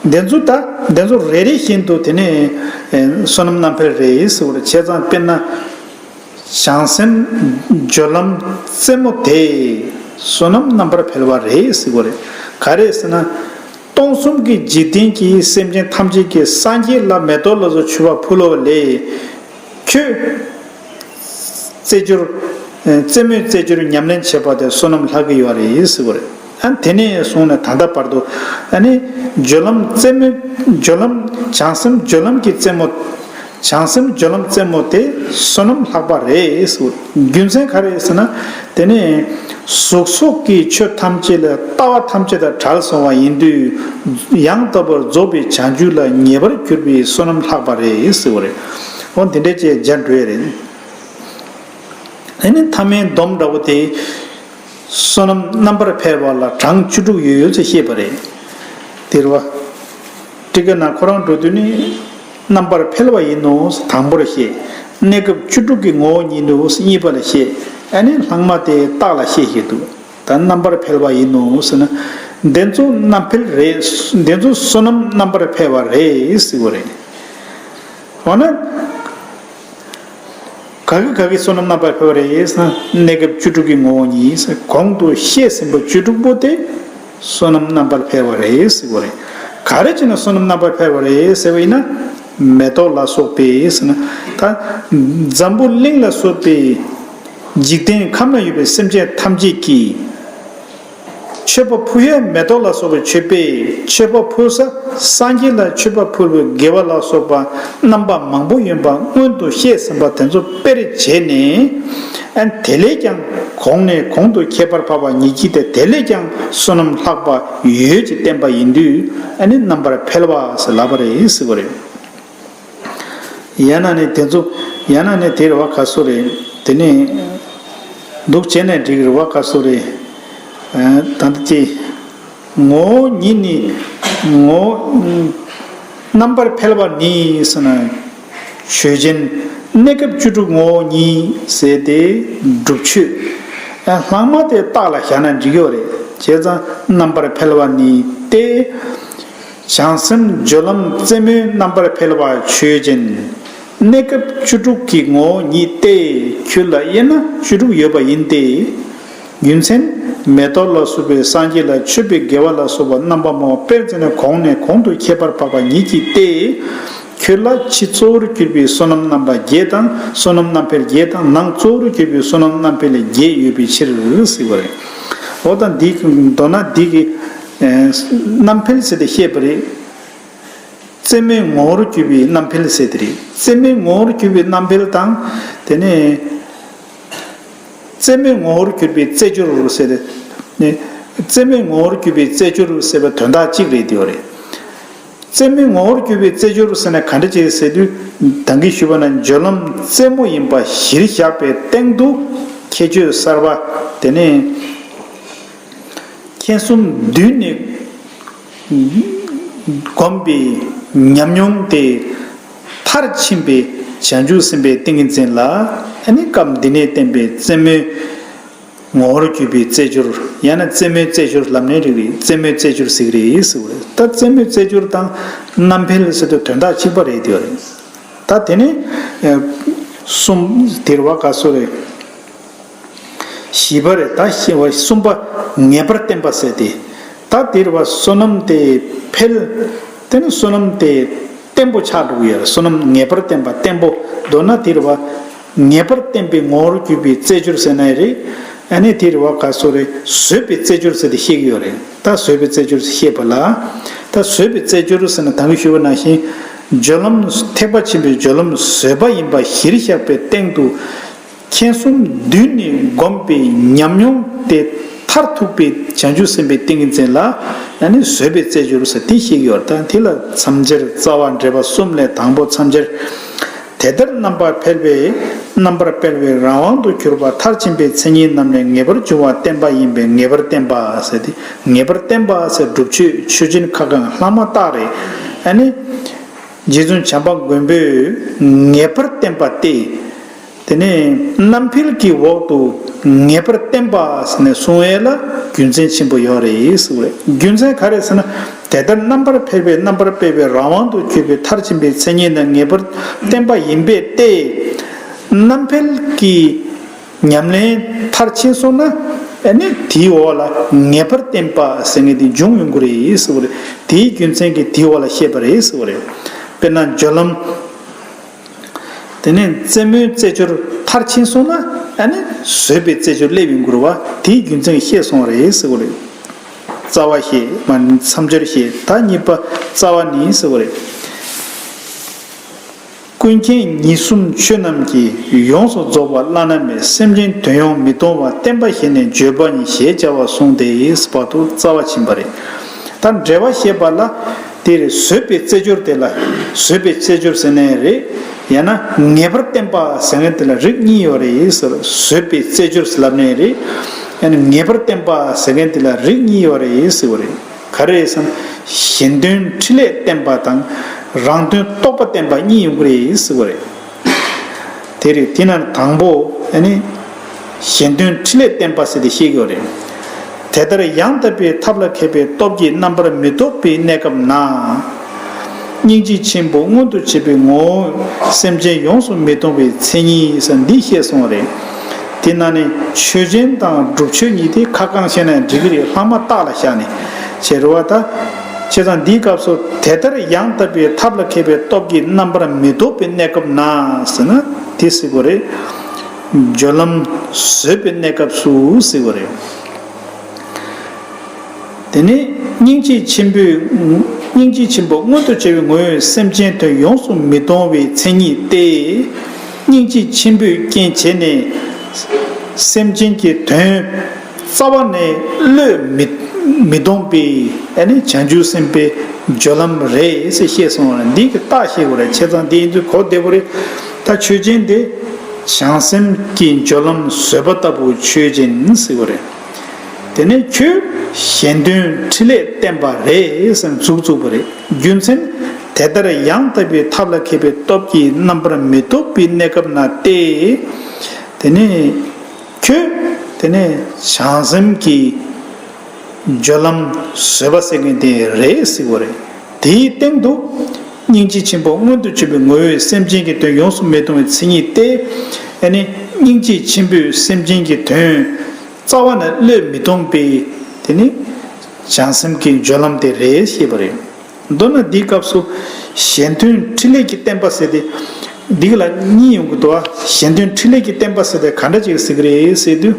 འདི་ཚོ་ད་འདི་ཚོ་རེ་རེ་བཞིན་དུ་དེ་ནས་ཨེ་བསོད་ནམས་རྣམ་འཕེལ་རེད་ཟེར་བ་རེད། བྱས་ཙང་དཔེར་ན། བྱང་སེམས་སྦྱོར་ལམ་རྩེ་མོ་དེ་བསོད་ནམས་རྣམ་པར་འཕེལ་བ་རེད་ཟེར་བ་རེད། ག་རེ་ཟེར་ན། སྟོང་གསུམ་གྱི་འཇིག་རྟེན་གྱི་སེམས་ཅན་ཐམས་ཅད་ཀྱི་སངས་རྒྱས་ལ་མེ་ཏོག་ལ་སོགས་མཆོད་པ་ཕུལ་བ་ལས། ཁྱོད་རྩེ་སྦྱོར། རྩེ་མོའི་རྩེ་སྦྱོར་ཉམས་ལེན་བྱེད་པ་དེ་བསོད་ནམས་ལྷག་གི་ཡོད་རེད་ཟེར་བ་རེད། ཨ་དེ་ནས་བཟུང་ནས་ད་ལྟ་བར་དུ། ཨ་ནི་སྦྱོར་ལམ་རྩེ་མོའི་སྦྱོར་ལམ་བྱང་སེམས་སྦྱོར་ལམ་གྱི་རྩེ་མོ། བྱང་སེམས་སྦྱོར་ལམ་རྩེ་མོ་དེ་བསོད་ནམས་ལྷག་པ་རེད་ཟེར་བ་རེད། རྒྱུ་མཚན་ག་རེ་ཟེར་ན། དེ་ནས་གཟུགས་སོགས་ཀྱི་ཆོས་ཐམས་ཅད་ལ་ལྟ་བ་ཐམས་ཅད་དང་བྲལ་སོང་བ་ཡིན་དུས། ཡང་དག་པར་རྫོགས་པའི་བྱང་ཆུབ་ལ་ངེས་པར་གྱུར་པའི་བསོད་ནམས་ལྷག་པ་རེད་ཟེར་བ་རེད། འོ་འདི་འདྲས་ཀྱི་སྦྱར་འགྲོ་ཡ་རེད། དེ་ནི་ཐ་མའི་སྡོམ་འདྲ་བོ་དེ། བསོད་ནམས་རྣམ་པར་འཕེལ་བ་ལ་གྲངས་བཅུ་དྲུག་ཡོད་ཡོད་ཅེས་བཤད་པ་རེད། དེ་རེད་བ། ཊཱི་ཀ་ནང་ཁོ་རང་འགྲོ་དུས་ནི། རྣམ་པར་འཕེལ་བ་ཡིན་ནོ་དང་པོར་བཤད། གནས་སྐབས་བཅུ་དྲུག་གི་ངོ་བོ་ཉིད་དུ་གཉིས་པ་ལ་བཤད། ཨ་ནི་ལྷག་མ་དེ་རྟགས་ལ་བཤད་བཞིན་འདུག་ད་རྣམ་པར་འཕེལ་བ་ཡིན་ནོ་ཟེར་ན། འདི་ཚོ་རྣམ་འཕེལ་རེད། འདི་ཚོ་བསོད་ནམས་རྣམ་པར་འཕེལ་བ་རེད་ཟེར་བ་རེད། འོ་ན། ག་གི་ག་གི་བསོད་ནམས་རྣམ་པར་འཕེལ་བ་རེད་ཟེར་ན། གནས་སྐབས་བཅུ་དྲུག་གི་ངོ་བོ་ཉིད་ཟེར། གོང་དུ་བཤད་ཟིན་པ་བཅུ་དྲུག་པོ་དེ་བསོད་ནམས་རྣམ་པར་འཕེལ་བ་རེད་ཟེར་བ་རེད། ག་རེ་བྱས་ན་བསོད་ནམས་རྣམ་པར་འཕེལ་བ་རེད་ཟེར་བ་ཡིན་ན། མེ་ཏོག་ལ་སོགས་པའི་ཟེར་ན། ད་འཛམ་བུ་གླིང་ལ་སོགས་པའི་འཇིག་རྟེན་ཁམས་ན་ཡོད་པའི་སེམས་ཅན་ཐམས་ཅད་ཀྱིས། མཆོད་པ་ཕུལ་ཡས་མེ་ཏོག་ལ་སོགས་པའི་མཆོད་པས་མཆོད་པ་ཕུལ་ས། སངས་རྒྱས་ལ་མཆོད་པ་ཕུལ་བའི་དགེ་བ་ལ་སོགས་པ་རྣམ་པ་མང་པོ་ཡོད་པ་སྔོན་དུ་བཤད་ཟིན་པ་དེ་ཚོ་དཔེར་བྱས་ནས། ཨ་དེ་ལས་ཀྱང་གོང་ནས་གོང་དུ་ཁྱད་པར་འཕགས་པ་ཉིད་ཀྱིས་ཏེ། དེ་ལས་ཀྱང་བསོད་ནམས་ལྷག་པ་ཡོད་ཅེས་བསྟན་པ་ཡིན་དུས། ཨ་ནི་རྣམ་པར་འཕེལ་བ་ཟེར་ལབ་པ་རེད་ཟེར་བ་རེད། ཡང་ན་ནི་དེ་ཚོ། ཡང་ན་ནི་དེ་རེད་བ་ག་སོ་རེད། དེ་ནི། འདུག་བྱས་ནས་འགྲིག་རེད་བ་ག་སོ་རེད། ཨ་ད་ལྟ་དེ། ངོ་བོ་ཉིད་ནི། ངོ་བོ། རྣམ་པར་འཕེལ་བ་ནི་ཟེར་ན། ཆོས་ཅན། གནས་སྐབས་བཅུ་དྲུག་ངོ་བོ་ཉིད་ཟེར་ཏེ། སྒྲུབ་ཆོས། ཨ་ལྷག་མ་དེ་རྟགས་ལ་བཞག་ན་འགྲིག་གི་ཡོད་རེད། བྱས་ཙང་རྣམ་པར་འཕེལ་བ་ནི་སྟེ། བྱང་སེམས་སྦྱོར་ལམ་རྩེ་མོའི་རྣམ་པར་འཕེལ་བ་ཆོས་ཅན། གནས་སྐབས་བཅུ་དྲུག་གི་ངོ་བོ་ཉིད་དེ། ཁྱོད་ལ་དབྱེ་ན་བཅུ་དྲུག་ཡོད་པ་ཡིན་ཏེ། རྒྱུ་མཚན། མེ་ཏོག་ལ་སོགས་པའི་སངས་རྒྱས་ལ་མཆོད་པའི་དགེ་བ་ལ་སོགས་པ་རྣམ་པ་མང་པོ་དཔེར་མཚོན་ན་གོང་ནས་གོང་དུ་ཁྱད་པར་འཕགས་པ་ཉིད་ཀྱིས་ཏེ། ཁྱོད་ལ་ཕྱི་གཙོ་བོར་གྱུར་པའི་བསོད་ནམས་རྣམ་པ་བརྒྱད་དང་། བསོད་ནམས་རྣམ་འཕེལ་བརྒྱད་དང་། ནང་གཙོ་བོར་གྱུར་པའི་བསོད་ནམས་རྣམ་འཕེལ་བརྒྱད་ཡོད་པའི་ཕྱིར་ཟེར་བ་རེད། འོ་ད་འདི་མདོར་ན་འདི་གི་ཨེ་རྣམ་འཕེལ་ཟེར་ཏེ་བཤད་པ་རེད། རྩེ་མོའི་ངོ་བོར་གྱུར་པའི་རྣམ་འཕེལ་ཟེར་དེ་རེད། རྩེ་མོའི་ངོ་བོར་གྱུར་པའི་རྣམ་འཕེལ་དང་། དེ་ནས་རྩེ་མོའི་ངོ་བོར་གྱུར་པའི་རྩེ་སྦྱོར་ཟེར་ཏེ། རྩེ་མོའི་ངོ་བོར་གྱུར་པའི་རྩེ་སྦྱོར་ཟེར་བའི་དོན་དག་གཅིག་རེད་དེ་བ་རེད། རྩེ་མོའི་ངོ་བོར་གྱུར་པའི་རྩེ་སྦྱོར་ཟེར་ན་ག་འདྲ་ཅིག་ཟེར་དུས། ད་གིན་ཞུས་པ་ན་སྦྱོར་ལམ་རྩེ་མོ་ཡིན་པ་གཞིར་བཞག་པའི་སྟེང་དུ། ཁྱད་ཆོས་གསར་པ། དེ་ནས་མཁྱེན་གསུམ་བསྡུས་ནས་བསྒོམས་པའི་ཉམས་མྱོང་དེ། མཐར་ཕྱིན་པའི་བྱང་ཆུབ་སེམས་དཔའི་ཏིང་ངེ་འཛིན་ལ། ཨ་ནི་སྐབས་འདི་ནས་བསྟན་པའི་རྩེ་མོའི་ངོ་བོར་གྱུར་པའི་རྩེ་སྦྱོར། ཡང་ན་རྩེ་མོའི་རྩེ་སྦྱོར་ལབ་ནའི་འགྲིག་རེད། རྩེ་མོའི་རྩེ་སྦྱོར་ཟེར་གི་རེད་ཟེར་བ་རེད། ད་རྩེ་མོའི་རྩེ་སྦྱོར་དང་རྣམ་འཕེལ་ཟེར་དུས་དོན་དག་གཅིག་པ་རེད་དེ་བ་རེད། ད་དེ་ནས་གསུམ་དེ་རེད་བ་ག་སོ་རེད། བཞི་པ་རེད། ད་བཞི་པ་གསུམ་པ་ངེས་པར་བསྟན་པ་ཟེར་ཏེ། ད་དེ་རེད་བ་བསོད་ནམས་དེ་འཕེལ། དེ་ནི་བསོད་ནམས་དེ་བརྟན་པོ་ཆགས་འགྲོ་གི་ཡོད་རེད། བསོད་ནམས་ངེས་པར་བསྟན་པ་བརྟན་པོ། མདོར་ན་དེ་རེད་བ། ངེས་པར་བསྟན་པའི་ངོ་བོར་གྱུར་པའི་རྩེ་སྦྱོར་ཟེར་ནའི་རེད། ཨ་ནི་དེ་རེད་བ་ག་སོ་རེད། བཟོད་པའི་རྩེ་སྦྱོར་ཟེར་ཏེ་བཤད་ཀྱི་ཡོད་རེད། ད་བཟོད་པའི་རྩེ་སྦྱོར་ཟེར་བཤད་པ་ལ། ད་བཟོད་པའི་རྩེ་སྦྱོར་ཟེར་ན་ད་གིན་ཞུས་པ་ནང་བཞིན། སྦྱོར་ལམ་ཐེག་པ་ཆེན་པོའི་སྦྱོར་ལམ་བཟོད་པ་ཡིན་པ་གཞིར་བཞག་པའི་སྟེང་དུ། མཁྱེན་གསུམ་བསྡུས་ནས་བསྒོམས་པའི་ཉམས་མྱོང་དེ་མཐར་ཐུག་པའི་བྱང་ཆུབ་སེམས་དཔའི་ཏིང་ངེ་འཛིན་ལ། ཨ་ནི་བཟོད་པའི་རྩེ་སྦྱོར་ཟེར་དེ་བཤད་ཀྱི་ཡོད་རེད། ད་དེ་ལ་མཚམས་སྦྱར་རྩ་བ་འགྲེལ་པ་གསུམ་ལས་དང་པོ་མཚམས་སྦྱར། དེ་ལྟར་རྣམ་པར་འཕེལ་བའི། རྣམ་པར་འཕེལ་བའི་རང་དབང་དུ་གྱུར་པ་མཐར་ཕྱིན་པའི་མཚན་ཉིད་རྣམས་ལས་ངེས་པར་འབྱུང་བ་བསྟན་པ་ཡིན་པས་ངེས་པར་བསྟན་པ་ཟེར་ཏེ། ངེས་པར་བསྟན་པ་ཟེར་སྒྲུབ་ཆོས་ཆོས་ཅན་ཁ་གང་ལྷག་མ་རྟགས་རེད། ཨ་ནི། རྗེ་བཙུན་བྱམས་པ་མགོན་པོས་ངེས་པར་བསྟན་པ་སྟེ། དེ་ནས་རྣམ་འཕེལ་གྱི་འོག་ཏུ་ངེས་པར་བསྟན་པ་ཟེར་ནས་གསུང་ཡས་ལ་རྒྱུ་མཚན་ཆེན་པོ་ཡོད་རེད་ཟེར་བ་རེད། རྒྱུ་མཚན་ག་རེ་ཟེར་ན། དེ་ལྟར་རྣམ་པར་འཕེལ་བའི་རྣམ་པར་འཕེལ་བའི་རང་དབང་དུ་གྱུར་པའི་མཐར་ཕྱིན་པའི་མཚན་ཉིད་ནི་ངེས་པར་བསྟན་པ་ཡིན་པས་ཏེ། རྣམ་འཕེལ་གྱི་ཉམས་ལེན་མཐར་ཕྱིན་སོང་ན། ཨ་ནི་དེའི་འོག་ལ་ངེས་པར་བསྟན་པ་ཟེར་མཁན་དེ་འབྱུང་ཡོང་གི་རེད་ཟེར་བ་རེད། དེའི་རྒྱུ་མཚན་གྱིས་དེའི་འོག་ལ་བཤད་པ་རེད་ཟེར་བ་རེད། དཔེར་ན་སྦྱོར་ལམ། དེ་ནས་རྩེ་མོའི་རྩེ་སྦྱོར་མཐར་ཕྱིན་སོང་ན། ཨ་ནི་བཟོད་པའི་རྩེ་སྦྱོར་སླེབས་ཡོང་གི་རེད་བ། དེའི་རྒྱུ་མཚན་བཤད་སོང་བ་རེད་ཟེར་བ་རེད། རྩ་བ་བཤད་མ་ནི་མཚམས་སྦྱོར་བཤད། ད་གཉིས་པ་རྩ་བ་ནི་ཟེར་བ་རེད། ཀུན་མཁྱེན་ཉེར་གསུམ་ཆོས་རྣམས་ཀྱིས། ཡོངས་སུ་རྫོགས་པ་བླ་ན་མེད། སེམས་ཅན་དོན་ཡོངས་མི་གཏོང་བ། བསྟན་པ་བཞི་ནི་བརྗོད་པ་ཉིད། ཞེས་བྱ་བ་གསུངས་ཏེ་ཟེར་བར་དུ་རྩ་བ་ཕྱིན་པ་རེད། ད་འགྲེལ་བ་བཤད་པ་ལ། དེ་རེད། བཟོད་པའི་རྩེ་སྦྱོར་དེ་ལ། བཟོད་པའི་རྩེ་སྦྱོར་ཟེར་ནའི་རེད། ཡང་ན་ངེས་པར་བསྟན་པ་ཟེར་མཁན་དེ་ལ་རིགས་གཉིས་ཡོད་རེད་ཟེར། བཟོད་པའི་རྩེ་སྦྱོར་ཟེར་ལབ་ནའི་རེད། ཡང་ན་ངེས་པར་བསྟན་པ་ཟེར་མཁན་དེ་ལ་རིགས་གཉིས་ཡོད་རེད་ཟེར་བ་རེད། ག་རེ་རེད་ཟེར་ན། གཞན་དོན་འཕྲིན་ལས་བསྟན་པ་དང་། རང་དོན་རྟོགས་པ་བསྟན་པ་གཉིས་ཡོང་གི་རེད་ཟེར་བ་རེད། དེ་རེད། དེ་ན་དང་པོ་ཨ་ནི་གཞན་དོན་འཕྲིན་ལས་བསྟན་པ་ཟེར་ཏེ་བཤད་ཀྱི་ཡོད་རེད། དེ་ལྟར་ཡང་དག་པའི་ཐབས་ལ་མཁས་པའི་སྟོབས་ཀྱིས་རྣམ་པར་མི་རྟོག་པའི་གནས་སྐབས་ན། སྙིང་རྗེ་ཆེན་པོ་མངོན་དུ་བྱེད་པའི་ངོ་བོས་སེམས་ཅན་ཡོངས་སུ་མི་གཏོང་བའི་མཚན་ཉིད་ཟེར་འདི་བཤད་སོང་བ་རེད། དེ་ན་ནི་ཆོས་ཅན་དང་སྒྲུབ་ཆོས་གཉིས་དེ་ཁ་བསྐང་བཤད་ན་འགྲིག་གི་རེད། ལྷག་མ་རྟགས་ལ་བཞག་ནས་བྱེད་རུ་བ་ད། བྱས་ཙང་འདིའི་སྐབས་སུ་དེ་ལྟར་ཡང་དག་པའི་ཐབས་ལ་མཁས་པའི་སྟོབས་ཀྱིས་རྣམ་པར་མི་རྟོག་པའི་གནས་སྐབས་ན་ཟེར་ན་དེ་ཟེར་དགོས་རེད། སྦྱོར་ལམ་བཟོད་པའི་གནས་སྐབས་སུ་ཟེར་དགོས་རེད། དེ་ནས་སྙིང་རྗེ་ཆེན་པོས། སྙིང་རྗེ་ཆེན་པོ་མངོན་དུ་བྱ་བའི་ངོ་བོས་སེམས་ཅན་དོན་ཡོངས་སུ་མི་གཏོང་བའི་མཚན་ཉིད་དེ། སྙིང་རྗེ་ཆེན་པོས་རྐྱེན་བྱས་ནས་སེམས་ཅན་གྱི་དོན་རྩ་བ་ནས་བློས་མི་མི་གཏོང་པའི་ཨ་ནི་བྱང་ཆུབ་སེམས་དཔའི་སྦྱོར་ལམ་རེད་ཟེར་བཤད་སོང་བ་ལ། འདི་གི་རྟགས་ཤེས་དགོས་རེད། བྱས་ཙང་འདི་ཡིན་དུས་གོ་བདེ་པོ་རེད། ད་ཆོས་ཅན་དེ་བྱང་སེམས་ཀྱི་སྦྱོར་ལམ་བཟོད་པ་ལྟ་བུ་ཆོས་ཅན་ཟེར་བ་རེད། དེ་ནས་ཁྱོད་གཞན་དོན་འཕྲིན་ལས་བསྟན་པ་རེད་ཟེར་མཛུབ་བཙུགས་པ་རེད། རྒྱུ་མཚན། དེ་ལྟར་ཡང་དག་པའི་ཐབས་ལ་མཁས་པའི་སྟོབས་ཀྱིས་རྣམ་པར་མི་རྟོག་པའི་གནས་སྐབས་ན་སྟེ། དེ་ནས་ཁྱོད་དེ་ནས་བྱང་སེམས་ཀྱི་སྦྱོར་ལམ་བཟོད་པ་ཟེར་མཁན་དེ་རེད་ཟེར་བ་རེད། དེའི་སྟེང་དུ་སྙིང་རྗེ་ཆེན་པོ་མངོན་དུ་བྱེད་པའི་ངོ་བོས་སེམས་ཅན་གྱི་དོན་ཡོངས་སུ་མི་གཏོང་བའི་མཚན་ཉིད་དེ། ཨ་ནི་སྙིང་རྗེ་ཆེན་པོས་སེམས་ཅན་གྱི་དོན་རྩ་བ་ནས་བློས་མི་གཏོང་པའི་དེ་ནི་བྱང་སེམས་ཀྱི་སྦྱོར་ལམ་དེ་རེད་ཞེས་པ་རེད། མདོར་ན་འདིའི་སྐབས་སུ་གཞན་དོན་འཕྲིན་ལས་ཀྱི་བསྟན་པ་ཟེར་ཏེ། འདི་ལ་གཉིས་ཡོང་གི་འདུག་བ། གཞན་དོན་འཕྲིན་ལས་ཀྱི་བསྟན་པ་ཟེར་ཏེ་ག་འདྲ་ཅིག་ཟེར་གི་རེད་ཟེར་དུས།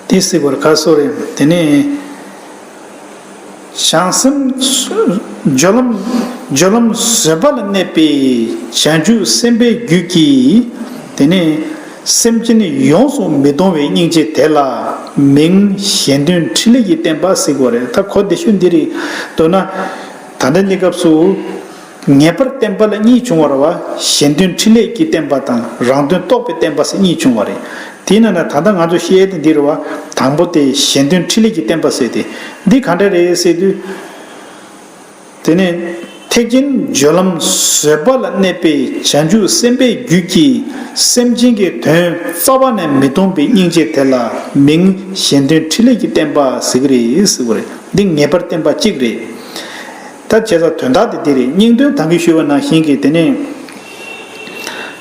དེ་ཟེར་བར་ག་སོ་རེད། དེ་ནས་བྱང་སེམས་སྦྱོར་ལམ་སྦྱོར་ལམ་བཟོད་པ་ལ་གནས་པའི་བྱང་ཆུབ་སེམས་དཔའི་རྒྱུད་ཀྱིས། དེ་ནས་སེམས་ཅན་ཡོངས་སུ་མི་གཏོང་བའི་སྙིང་རྗེ་དེ་ལ་མིང་གཞན་དོན་འཕྲིན་ལས་ཀྱི་བསྟན་པ་ཟེར་དགོས་རེད། ད་གོ་བདེ་ཤོས་འདི་རེད། མདོར་ན་ད་ལྟ་གནས་སྐབས་སུ་ངེས་པར་བསྟན་པ་ལ་གཉིས་བྱུང་བ་རེད་བ། གཞན་དོན་འཕྲིན་ལས་ཀྱི་བསྟན་པ་དང་རང་དོན་རྟོགས་པའི་བསྟན་པ་ཟེར་གཉིས་བྱུང་བ་རེད། དེས་ན་ན་ད་ལྟ་ང་ཚོ་བཤད་དེ་འདི་རེད་བ། དང་པོ་དེ་གཞན་དོན་འཕྲིན་ལས་ཀྱི་བསྟན་པ་ཟེར་ཏེ། འདི་ག་འདྲ་རེད་ཟེར་དུས། དེ་ནས་ཐེག་ཆེན་སྦྱོར་ལམ་བཟོད་པ་ལ་གནས་པའི་བྱང་ཆུབ་སེམས་དཔའི་རྒྱུད་ཀྱིས་སེམས་ཅན་གྱི་དོན་རྩ་བ་ནས་མི་གཏོང་པའི་སྙིང་རྗེ་དེ་ལ་མིང་གཞན་དོན་འཕྲིན་ལས་ཀྱི་བསྟན་པ་ཟེར་གྱི་རེད་ཟེར་བ་རེད། འདི་ངེས་པར་བསྟན་པ་གཅིག་རེད། ད་བྱས་ཙང་དོན་དག་དེ་འདི་རེད། སྙིང་དོན་ད་གིན་ཞུས་པ་ནང་བཞིན་གྱི་དེ་ནས།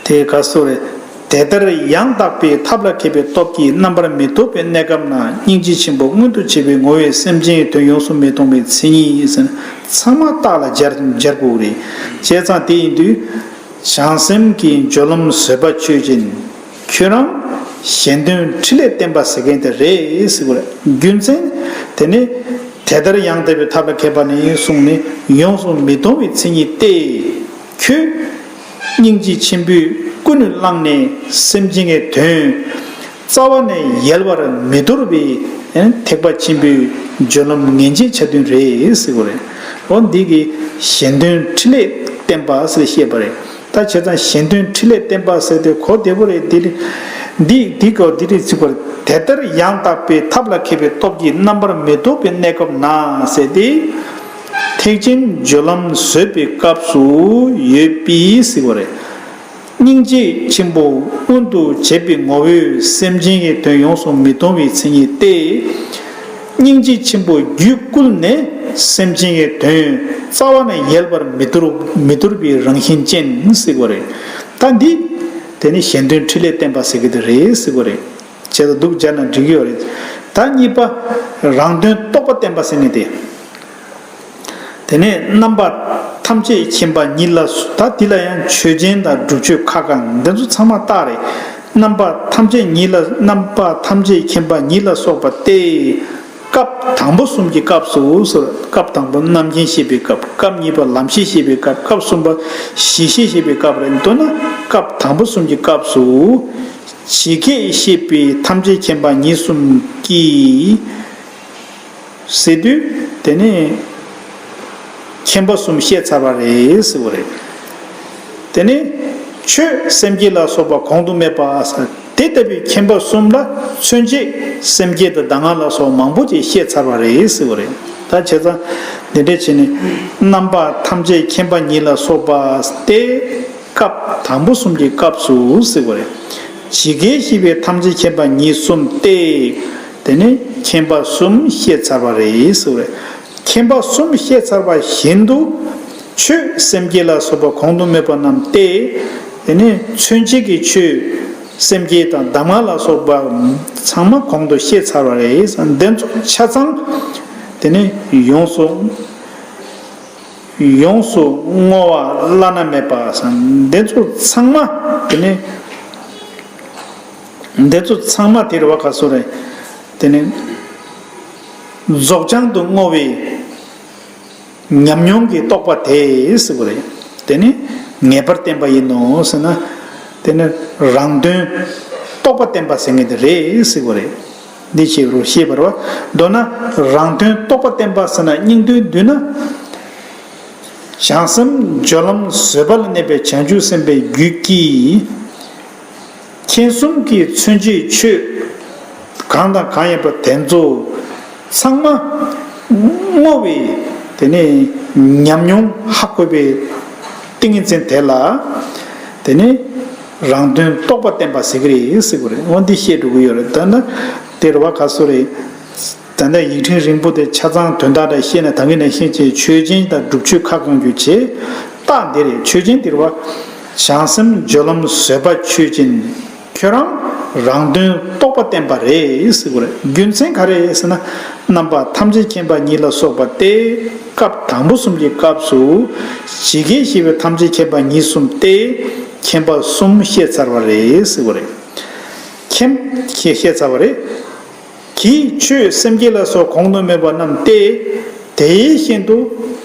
དེ་ག་སོ་རེད། དེ་ལྟར་ཡང་དག་པའི་ཐབས་ལ་མཁས་པའི་སྟོབས་ཀྱིས་རྣམ་པར་མི་རྟོག་པའི་གནས་སྐབས་ན་སྙིང་རྗེ་ཆེན་པོ་མངོན་དུ་བྱེད་པའི་ངོ་བོས་སེམས་ཅན་གྱི་དོན་ཡོངས་སུ་མི་གཏོང་བའི་མཚན་ཉིད་ཟེར་ན་ཚང་མ་རྟགས་ལ་སྦྱར་སྦྱར་དགོས་རེད། བྱས་ཙང་དེ་ཡིན་དུས། བྱང་སེམས་ཀྱི་སྦྱོར་ལམ་བཟོད་པ་ཆོས་ཅན། ཁྱོད་རང་གཞན་དོན་འཕྲིན་ལས་བསྟན་པ་ཟེར་མཁན་དེ་རེད་ཟེར་བ་རེད། རྒྱུ་མཚན་དེ་ནི་དེ་ལྟར་ཡང་དག་པའི་ཐབས་ལ་མཁས་པ་ནི་གསུངས་ནས་ཡོངས་སུ་མི་གཏོང་བའི་མཚན་ཉིད་སྟེ། ཁྱོད་སྙིང་རྗེ་ཆེན་པོས་ཀུན་ནས་བསླངས་ནས་སེམས་ཅན་གྱི་དོན་རྩ་བ་ནས་ཡལ་བར་མི་དོར་བའི་ཐེག་པ་ཆེན་པོའི་སྦྱོར་ལམ་ངེས་འབྱེད་བྱ་དོན་རེད་ཟེར་བ་རེད། འོ་འདི་གིས་གཞན་དོན་འཕྲིན་ལས་བསྟན་པ་ཟེར་བཤད་པ་རེད། ད་བྱས་ཙང་གཞན་དོན་འཕྲིན་ལས་བསྟན་པ་ཟེར་ཏེ་གོ་བདེ་པོ་རེད། འདི་འདི་འདི་གོ་འདི་རེད་ཚིག་པར་དེ་ལྟར་ཡང་དག་པའི་ཐབས་ལ་མཁས་པའི་སྟོབས་ཀྱིས་རྣམ་པར་མི་རྟོག་པའི་གནས་སྐབས་ན་ཟེར་ཏེ། ཐེག་ཆེན་སྦྱོར་ལམ་བཟོད་པའི་སྐབས་སུ་ཡོད་པས་ཟེར་བ་རེད། སྙིང་རྗེ་ཆེན་པོ་མངོན་དུ་བྱེད་པའི་ངོ་བོས་སེམས་ཅན་གྱི་དོན་ཡོངས་སུ་མི་གཏོང་བའི་མཚན་ཉིད་ཏེ། སྙིང་རྗེ་ཆེན་པོ་རྒྱུད་བསྐུལ་ནས་ སེམས་ཅན་གྱི་དོན་རྩ་བ་ནས་ཡལ་བར་མི་འདོར་མི་འདོར་བའི་རང་བཞིན་ཅན་ཟེར་བ་རེད། ད་འདི་དེ་ནི་གཞན་དོན་འཕྲིན་ལས་བསྟན་པ་ཟེར་གྱི་དེ་རེད་ཟེར་བ་རེད། བྱས་ཙང་འདུག་སྦྱར་ན་འགྲིག་གི་ཡོད་རེད། ད་གཉིས་པ་རང་དོན་རྟོགས་པ་བསྟན་པ་ཟེར་ནི་དེ། དེ་ནས་རྣམ་པ་ཐམས་ཅད་མཁྱེན་པ་ཉིད་ལ་སོགས། ད་འདི་ལ་ཡང་ཆོས་ཅན་དང་སྒྲུབ་ཆོས་ཁ་བསྐང་འདི་ཚོ་ཚང་མ་རྟགས་རེད། རྣམ་པ་ཐམས་ཅད་ཉིད་ལ་རྣམ་པ་ཐམས་ཅད་མཁྱེན་པ་ཉིད་ལ་སོགས་པ་སྟེ། སྐབས་དང་པོ་གསུམ་གྱི་སྐབས་སུ་ཟེར། སྐབས་དང་པོ་རྣམ་མཁྱེན་བཤད་པའི་སྐབས། སྐབས་གཉིས་པ་ལམ་ཤེས་བཤད་པའི་སྐབས། སྐབས་གསུམ་པ་གཞི་ཤེས་བཤད་པའི་སྐབས་རེད། མདོར་ན་སྐབས་དང་པོ་གསུམ་གྱི་སྐབས་སུ་ཇི་སྐད་བཤད་པའི་ཐམས་ཅད་མཁྱེན་པ་ཉིད་གསུམ་གྱིས། ཟེར་དུས་དེ་ནི་མཁྱེན་པ་གསུམ་བཤད་ཚར་བ་རེད་ཟེར་བ་རེད། དེ་ནི་ཆོས་སེམས་བསྐྱེད་ལ་སོགས་པ་གོང་དུ་སྨོས་པ་ཟེར། དེ་ལྟ་བུའི་མཁྱེན་པ་གསུམ་ལ་མཚོན་བྱེད་སེམས་བསྐྱེད་དང་གདམས་ངག་ལ་སོགས་མང་པོ་ཅིག་བཤད་ཚར་བ་རེད་ཟེར་བ་རེད། ད་བྱས་ཙང་འདི་འདྲ་བྱས་ནས་རྣམ་པ་ཐམས་ཅད་མཁྱེན་པ་ཉིད་ལ་སོགས་པ་སྟེ། སྐབས་དང་པོ་གསུམ་གྱི་སྐབས་སུ་ཟེར་བ་རེད། ཇི་སྐད་བཤད་པའི་ཐམས་ཅད་མཁྱེན་པ་ཉིད་གསུམ་སྟེ། དེ་ནི་མཁྱེན་པ་གསུམ་བཤད་ཚར་བ་རེད་ཟེར་བ་རེད། མཁྱེན་པ་གསུམ་བཤད་ཚར་བ་བཞིན་དུ་ཆོས་སེམས་བསྐྱེད་ལ་སོགས་པ་གོང་དུ་སྨོས་པ་རྣམས་ཏེ། དེ་ནི་མཚོན་བྱེད་ཀྱི་ཆོས་སེམས་བསྐྱེད་དང་གདམས་ངག་ལ་སོགས་པ་ཚང་མ་གོང་དུ་བཤད་ཚར་བ་རེད། འདི་ཚོ་ཆ་ཚང་དེ་ནི་ཡོངས་སུ་ཡོངས་སུ་བསྔོ་བ་བླ་ན་མེད་པ་ཟེར། འདི་ཚོ་ཚང་མ་དེ་ནི་འདི་ཚོ་ཚང་མ་དེ་རེད་བ། ག་སོ་རེད། དེ་ནི་རྫོགས་བྱང་དུ་བསྔོ་བའི་ཉམས་མྱོང་གི་རྟོགས་པ་དེ་ཟེར་བ་རེད། དེ་ནི་ངེས་པར་བསྟན་པ་ཡིན་ནོ་ཟེར་ན། དེ་ནི་རང་དོན་རྟོགས་པ་བསྟན་པ་ཟེར་མཁན་དེ་རེད་ཟེར་བ་རེད། འདི་ཤེས་རུ་ཤེས་པར་བ། མདོར་ན་རང་དོན་རྟོགས་པ་བསྟན་པ་ཟེར་ན་སྙིང་དོན་བསྡུས་ན། བྱང་སེམས་སྦྱོར་ལམ་བཟོད་པ་ལ་གནས་པའི་བྱང་ཆུབ་སེམས་དཔའི་རྒྱུད་ཀྱིས། མཁྱེན་གསུམ་གྱི་མཚོན་བྱེད་ཆོས་གང་དང་གང་ཡིན་པ་དེ་ཚོ་ཚང་མ་བསྔོ་བའི་དེ་ནས་ཉམས་མྱོང་ཧ་གོ་བའི་ཏིང་ངེ་འཛིན་དེ་ལ། དེ་ནས་རང་དོན་རྟོགས་པ་བསྟན་པ་ཟེར་གི་རེད་ཟེར་གི་རེད། འོ་འདི་བཤད་འགྲོ་གི་ཡོད་རེད། ད་ནི་དེ་རེད་བ། ག་སོ་རེད། ད་ལྟ་ཡིག་ཕྲེང་རིང་པོ་དེ་ཆ་ཚང་དོན་དག་འདྲ་བཤད་ན་ད་གིན་ནས་བཤད་ཅེས། ཆོས་ཅན་དང་སྒྲུབ་ཆོས་ཁ་བསྐང་རྒྱུ་བྱེད། རྟགས་འདི་རེད། ཆོས་ཅན་འདིར་བ། བྱང་སེམས་སྦྱོར་ལམ་བཟོད་པ་ཆོས་ཅན། ཁྱོད་རང་རང་དོན་རྟོགས་པ་བསྟན་པ་རེད་ཟེར་གི་རེད། རྒྱུ་མཚན་ག་རེ་ཟེར་ན། རྣམ་པ་ཐམས་ཅད་མཁྱེན་པ་ཉིད་ལ་སོགས་པ་སྟེ། སྐབས་དང་པོ་གསུམ་གྱི་སྐབས་སུ་ཇི་སྐད་བཤད་པའི་ཐམས་ཅད་མཁྱེན་པ་ཉིད་གསུམ་སྟེ། མཁྱེན་པ་གསུམ་བཤད་ཚར་བ་རེད་ཟེར་གི་རེད། མཁྱེན་བཤད་ཚར་བ་རེད། གིས་ཆོས་སེམས་བསྐྱེད་ལ་སོགས་གོང་དུ་སྨོས་པ་རྣམས་ཏེ། དེ་བཞིན་དུ་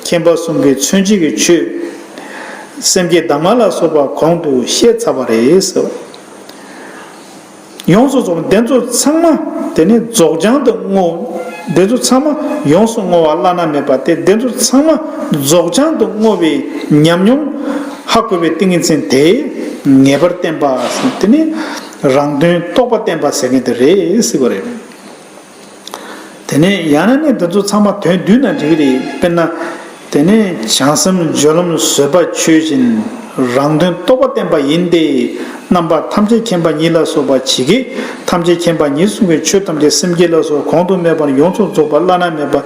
མཁྱེན་པ་གསུམ་གྱི་མཚོན་བྱེད་ཀྱི་ཆོས་སེམས་བསྐྱེད་གདམས་ངག་ལ་སོགས་པ་གོང་དུ་བཤད་ཚར་བ་རེད་ཟེར། ཡོངས་སུ་རྫོགས་པ་འདི་ཚོ་ཚང་མ་དེ་ནི་རྫོགས་བྱང་དུ་བསྔོ། འདི་ཚོ་ཚང་མ་ཡོངས་སུ་བསྔོ་བ་བླ་ན་མེད་པ་སྟེ། འདི་ཚོ་ཚང་མ་རྫོགས་བྱང་དུ་བསྔོ་བའི་ཉམས་མྱོང་ཧ་གོ་བའི་ཏིང་ངེ་འཛིན་དེ་ངེས་པར་བསྟན་པ་ཟེར། དེ་ནི་རང་དོན་རྟོགས་པ་བསྟན་པ་ཟེར་མཁན་དེ་རེད་ཟེར་བ་རེད། དེ་ནས་ཡང་ན་ནི་འདི་ཚོ་ཚང་མ་དོན་བསྡུས་ན་འགྲིག་གི་རེད། དཔེར་ན། དེ་ནས་བྱང་སེམས་སྦྱོར་ལམ་བཟོད་པ་ཆོས་ཅན། རང་དོན་རྟོགས་པ་བསྟན་པ་ཡིན་ཏེ། རྣམ་པ་ཐམས་ཅད་མཁྱེན་པ་ཉིད་ལ་སོགས་པ་ཇི་སྐད་ཐམས་ཅད་མཁྱེན་པ་ཉིད་གསུམ་གྱི་ཆོས་ཐམས་ཅད་སེམས་བསྐྱེད་ལ་སོགས་གོང་དུ་སྨོས་པ་ཡོངས་སུ་རྫོགས་པ་བླ་ན་མེད་པ་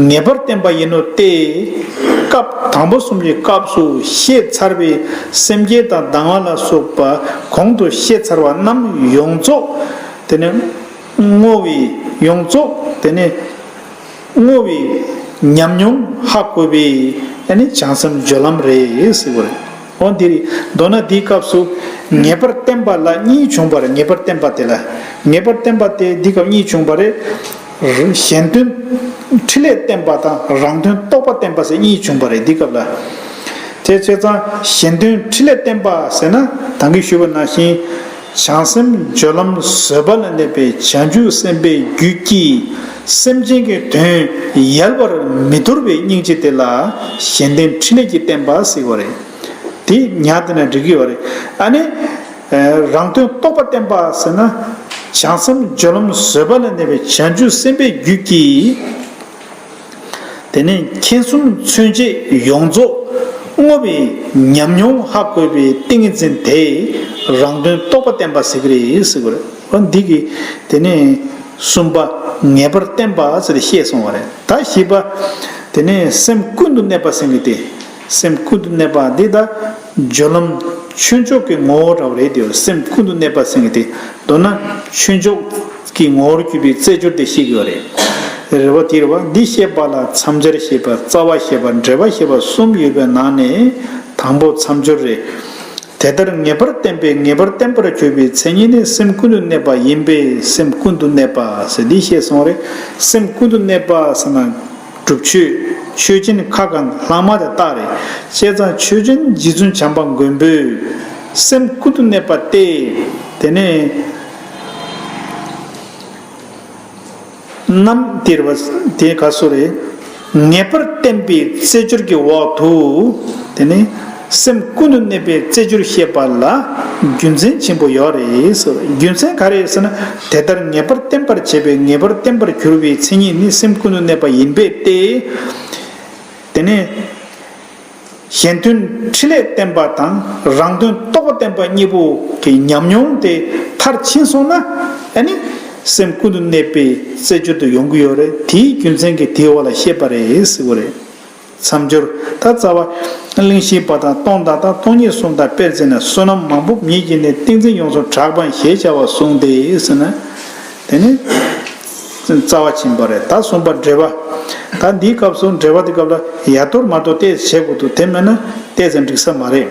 ངེས་པར་བསྟན་པ་ཡིན་ནོ་སྟེ། སྐབས་དང་པོ་གསུམ་གྱི་སྐབས་སུ་བཤད་ཚར་བའི་སེམས་བསྐྱེད་དང་གདམས་ངག་ལ་སོགས་པ་གོང་དུ་བཤད་ཚར་བ་རྣམས་ཡོངས་རྫོགས་དེ་ནི་བསྔོ་བའི་ཡོངས་རྫོགས་དེ་ནི་བསྔོ་བའི་ཉམས་མྱོང་ཧ་གོ་བའི་ཨ་ནི་བྱང་སེམས་སྦྱོར་ལམ་རེད་ཟེར་བ་རེད། འོ་འདི་རེད། མདོར་ན་འདིའི་སྐབས་སུ་ངེས་པར་བསྟན་པ་ལ་གཉིས་བྱུང་བ་རེད། ངེས་པར་བསྟན་པ་དེ་ལ་ངེས་པར་བསྟན་པ་དེ་འདི་སྐབས་གཉིས་བྱུང་བ་རེད། གཞན་དོན་འཕྲིན་ལས་བསྟན་པ་དང་རང་དོན་རྟོགས་པ་བསྟན་པ་ཟེར་གཉིས་བྱུང་བ་རེད་འདི་སྐབས་ལ། དེ་བྱས་ཙང་གཞན་དོན་འཕྲིན་ལས་བསྟན་པ་ཟེར་ན་ད་གིན་ཞུས་པ་ནང་བཞིན། བྱང་སེམས་སྦྱོར་ལམ་བཟོད་པ་ལ་གནས་པའི་བྱང་ཆུབ་སེམས་དཔའི་རྒྱུད་ཀྱིས་སེམས་ཅན་གྱི་དོན་ཡལ་བར་མི་འདོར་བའི་སྙིང་རྗེ་དེ་ལ་གཞན་དོན་འཕྲིན་ལས་ཀྱི་བསྟན་པ་ཟེར་བ་རེད། དེ་ཉག་དེ་ན་འགྲིག་གི་ཡོད་རེད། ཨ་ནི། རང་དོན་རྟོགས་པ་བསྟན་པ་ཟེར་ན། བྱང་སེམས་སྦྱོར་ལམ་བཟོད་པ་ལ་གནས་པའི་བྱང་ཆུབ་སེམས་དཔའི་རྒྱུད་ཀྱིས། དེ་ནས་མཁྱེན་གསུམ་མཚོན་བྱེད་ཡོངས་རྫོགས་བསྔོ་བའི་ཉམས་མྱོང་ཧ་གོ་བའི་ཏིང་ངེ་འཛིན་དེ་རང་དོན་རྟོགས་པ་བསྟན་པ་ཟེར་གྱི་རེད་ཟེར་གྱི་རེད། འོ་འདི་གིས་དེ་ནས་གསུམ་པ་ངེས་པར་བསྟན་པ་ཟེར་ཏེ་བཤད་སོང་བ་རེད། ད་བཞི་པ། དེ་ནས་སེམས་ཀུན་ཏུ་གནས་པ་ཟེར་མཁན་དེ། སེམས་ཀུན་ཏུ་གནས་པ་འདི་ད་སྦྱོར་ལམ་ཆོས་མཆོག་གི་ངོ་བོ་འདྲ་བ་རེད་དེ། སེམས་ཀུན་ཏུ་གནས་པ་ཟེར་མཁན་དེ་མདོར་ན་ཆོས་མཆོག་གི་ངོ་བོར་གྱུར་པའི་རྩེ་སྦྱོར་དེ་བཤད་ཀྱི་ཡོད་རེད། རེད་བ། དེ་རེད་བ། འདི་བཤད་པ་ལ་མཚམས་སྦྱར་བཤད་པ། རྩ་བ་བཤད་པ། འགྲེལ་པ་བཤད་པ་གསུམ་ཡོད་པའི་ནང་ནས་དང་པོ་མཚམས་སྦྱོར་རེད། དེ་ལྟར་ངེས་པར་བསྟན་པའི་ངེས་པར་བསྟན་པར་གྱུར་པའི་མཚན་ཉིད་ནི་སེམས་ཀུན་ཏུ་གནས་པ་ཡིན་པས་སེམས་ཀུན་ཏུ་གནས་པ་ཟེར་འདི་བཤད་སོང་རེད། སེམས་ཀུན་ཏུ་གནས་པ་ཟེར་ན་སྒྲུབ་མཆོད་ཆོས་ཅན་ཁ་གང་ལྷག་མ་དེ་རྟགས་རེད། བྱས་ཙང་ཆོས་ཅན་རྗེ་བཙུན་བྱམས་པ་མགོན་པོས་སེམས་ཀུན་ཏུ་གནས་པ་སྟེ། དེ་ནས། རྣམ་དེར་བ་དེ་ག་སོ་རེད། ངེས་པར་བསྟན་པའི་རྩེ་སྦྱོར་གྱི་འོག་ཏུ། དེ་ནི་སེམས་ཀུན་ཏུ་གནས་པའི་རྩེ་སྦྱོར་བཤད་པ་ལ་རྒྱུ་མཚན་ཆེན་པོ་ཡོད་རེད་ཟེར། རྒྱུ་མཚན་ག་རེ་ཟེར་ན། དེ་ལྟར་ངེས་པར་བསྟན་པར་བྱེད་པའི་ངེས་པར་བསྟན་པར་གྱུར་པའི་མཚན་ཉིད་ནི་སེམས་ཀུན་ཏུ་གནས་པ་ཡིན་པས་ཏེ། དེ་ནི། གཞན་དོན་ཕྲིན་ལས་བསྟན་པ་དང་རང་དོན་རྟོགས་པ་བསྟན་པ་གཉིས་པོ་གི་ཉམས་མྱོང་དེ་མཐར་ཕྱིན་སོང་ན། ཨ་ནི་སེམས་ཀུན་ཏུ་གནས་པའི་རྩེ་སྦྱོར་དུ་ཡོང་གི་ཡོད་རེད། དེའི་རྒྱུ་མཚན་གྱིས་དེའི་འོག་ལ་བཤད་པ་རེད་ཟེར་བ་རེད། མཚམས་སྦྱོར་ད་རྩ་བ་གླེང་གཞི་པ་དང་སྟོང་དང་དང་སྟོང་ཉིད་གསུམ་དང་དཔེར་མཚོན་ན་བསོད་ནམས་མང་པོ་མྱིས་བགྱིས་ནས་ཏིང་འཛིན་ཡོངས་སུ་གྲགས་པ་ཞེས་བྱ་བ་གསུངས་ཏེ་ཟེར་ན། དེ་ནི། རྩ་བ་ཕྱིན་པ་རེད། ད་གསུམ་པ་འགྲེལ་པ། ད་འདིའི་སྐབས་སུ་འགྲེལ་པ་འདི་སྐབས་ལ་ཡར་དོར་མར་དོར་ཏོག་ཙམ་བྱེད་དགོས་འདུག་དེ་མེད་ན་ཏོག་ཙམ་འགྲིག་ས་མ་རེད།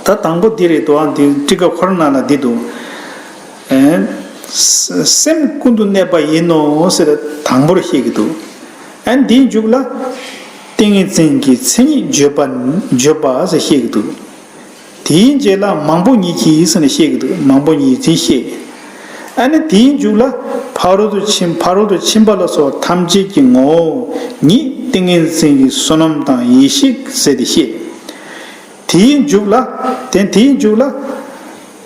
ད་དང་པོ་འདི་རེད་འདུག་ཨ་འདི་ཊཱི་ཀ་ཁོ་རང་ནང་ལ་འདི་འདུག་ཨེ། སེམས་ཀུན་ཏུ་གནས་པ་ཡིན་ནོ་ཟེར་དང་པོར་བཤད་ཀྱི་འདུག་ཨ་འདིའི་མཇུག་ལ། ཏིང་ངེ་འཛིན་གྱི་མཚན་ཉིད་བརྗོད་པ། བརྗོད་པ་ཟེར་བཤད་ཀྱི་འདུག་དེའི་རྗེས་ལ་མང་པོ་ཉིད་ཀྱིས་ཟེར་ནས་བཤད་ཀྱི་འདུག་མང་པོ་ཉིད་ཀྱིས་བཤད། ཨ་ནི་དེའི་མཇུག་ལ་ཕ་རོལ་ཏུ་ཕྱིན་ཕ་རོལ་ཏུ་ཕྱིན་པ་ལ་སོགས་པ་ཐམས་ཅད་ཀྱི་ངོ་བོ་ཉིད་ཏིང་ངེ་འཛིན་གྱི་བསོད་ནམས་དང་ཡེ་ཤེས་ཟེར་ཏེ་བཤད། དེའི་མཇུག་ལ། དེ་དེའི་མཇུག་ལ།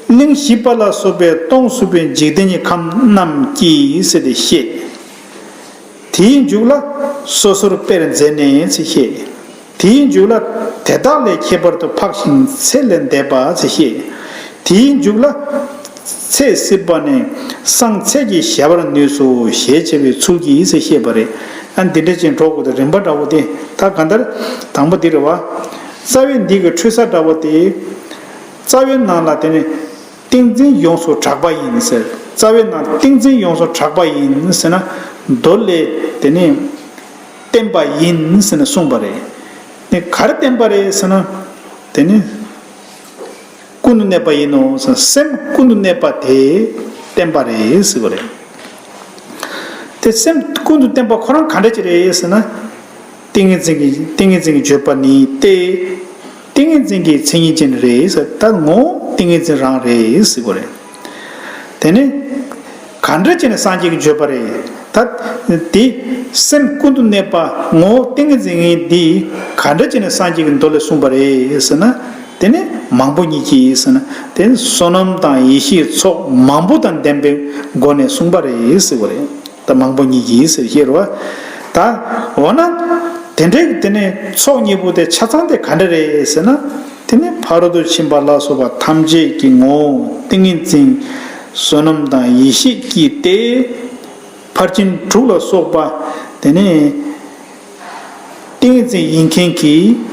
གླིང་བཞི་པ་ལ་སོགས་པའི་སྟོང་གསུམ་པའི་འཇིག་རྟེན་གྱི་ཁམས་རྣམས་ཀྱིས་ཟེར་ཏེ་བཤད། དེའི་མཇུག་ལ། སོ་སོར་དཔེར་མཛད་ནས་ཞེས་བཤད། དེའི་མཇུག་ལ། དེ་དག་ལས་ཁྱད་པར་དུ་འཕགས་ཤིང་ཚད་ལས་འདས་པ་ཞེས་བཤད། དེའི་མཇུག་ལ། ཚེ་སྲིད་པ་ནས་སངས་ཚད་ཀྱི་བྱ་བར་ནུས་སོ་ཞེས་བྱ་བའི་ཚུལ་གྱིས་ཞེས་བཤད་པ་རེད། ཨ་འདི་འདྲ་ཅིག་འགྲོ་དགོས་དེ་རིམ་པ་འདྲ་བོ་དེ་ད་གང་ལྟར་དང་པོ་འདི་རེད་བ། རྩ་བའི་འདི་གི་འཕྲོས་ས་འདྲ་བོ་དེ། རྩ་བའི་ནང་ལ་དེ་ནི། ཏིང་འཛིན་ཡོངས་སུ་གྲགས་པ་ཡིན་ཟེར། རྩ་བའི་ནང་ཏིང་འཛིན་ཡོངས་སུ་གྲགས་པ་ཡིན་ཟེར་ན། མདོ་ལས་དེ་ནི་བསྟན་པ་ཡིན་ཟེར་ནས་གསུངས་པ་རེད། ནི་གར་བསྟན་པ་རེད་ཟེར་ན། དེ་ནི་ཀུན་ཏུ་གནས་པ་ཡིན་ནོ་ཟེར། སེམས་ཀུན་ཏུ་གནས་པ་དེ་བསྟན་པ་རེད་ཟེར་བ་རེད། དེ་སེམས་ཀུན་ཏུ་བསྟན་པ་ཁོ་རང་ག་འདྲ་ཅིག་རེད་ཟེར་ན། ཏིང་ངེ་འཛིན་གྱི་ཏིང་ངེ་འཛིན་གྱི་བརྗོད་པ་ནི་སྟེ། ཏིང་ངེ་འཛིན་གྱི་མཚན་ཉིད་ཅན་རེད་ཟེར། ད་ངོ་བོ་ཏིང་ངེ་འཛིན་རང་རེད་ཟེར་གོ་རེད། དེ་ནི། ག་འདྲ་བྱས་ནས་སངས་རྒྱས་ཀྱིས་བརྗོད་པ་རེད། ད་དེ་སེམས་ཀུན་ཏུ་གནས་པ་ངོ་བོ་ཏིང་ངེ་འཛིན་འདི་ག་འདྲ་བྱས་ནས་སངས་རྒྱས་ཀྱི་མདོ་ལས་གསུངས་པ་རེད་ཟེར་ན། དེ་ནི་མང་པོ་ཉིད་ཀྱིས་ཟེར་ན། དེ་ནི་བསོད་ནམས་དང་ཡེ་ཤེས་ཚོགས་མང་པོ་དང་ལྡན་པའི་སྒོ་ནས་གསུངས་པ་རེད་ཟེར་བ་རེད། ད་མང་པོ་ཉིད་ཀྱིས་ཟེར་བཤད་རོ། ད་འོ་ན་དེ་འདྲའི་དེ་ནས་ཚོགས་གཉིས་པོ་དེ་ཆ་ཚང་དེ་ག་འདྲ་རེད་ཟེར་ན། དེ་ནི་ཕ་རོལ་ཏུ་ཕྱིན་པ་ལ་སོགས་པ་ཐམས་ཅད་ཀྱི་ངོ་བོ་ཏིང་ངེ་འཛིན་བསོད་ནམས་དང་ཡེ་ཤེས་ཀྱིས་ཏེ། ཕར་ཕྱིན་དྲུག་ལ་སོགས་པ་དེ་ནི། ཏིང་ངེ་འཛིན་ཡིན་མཁན་གྱི།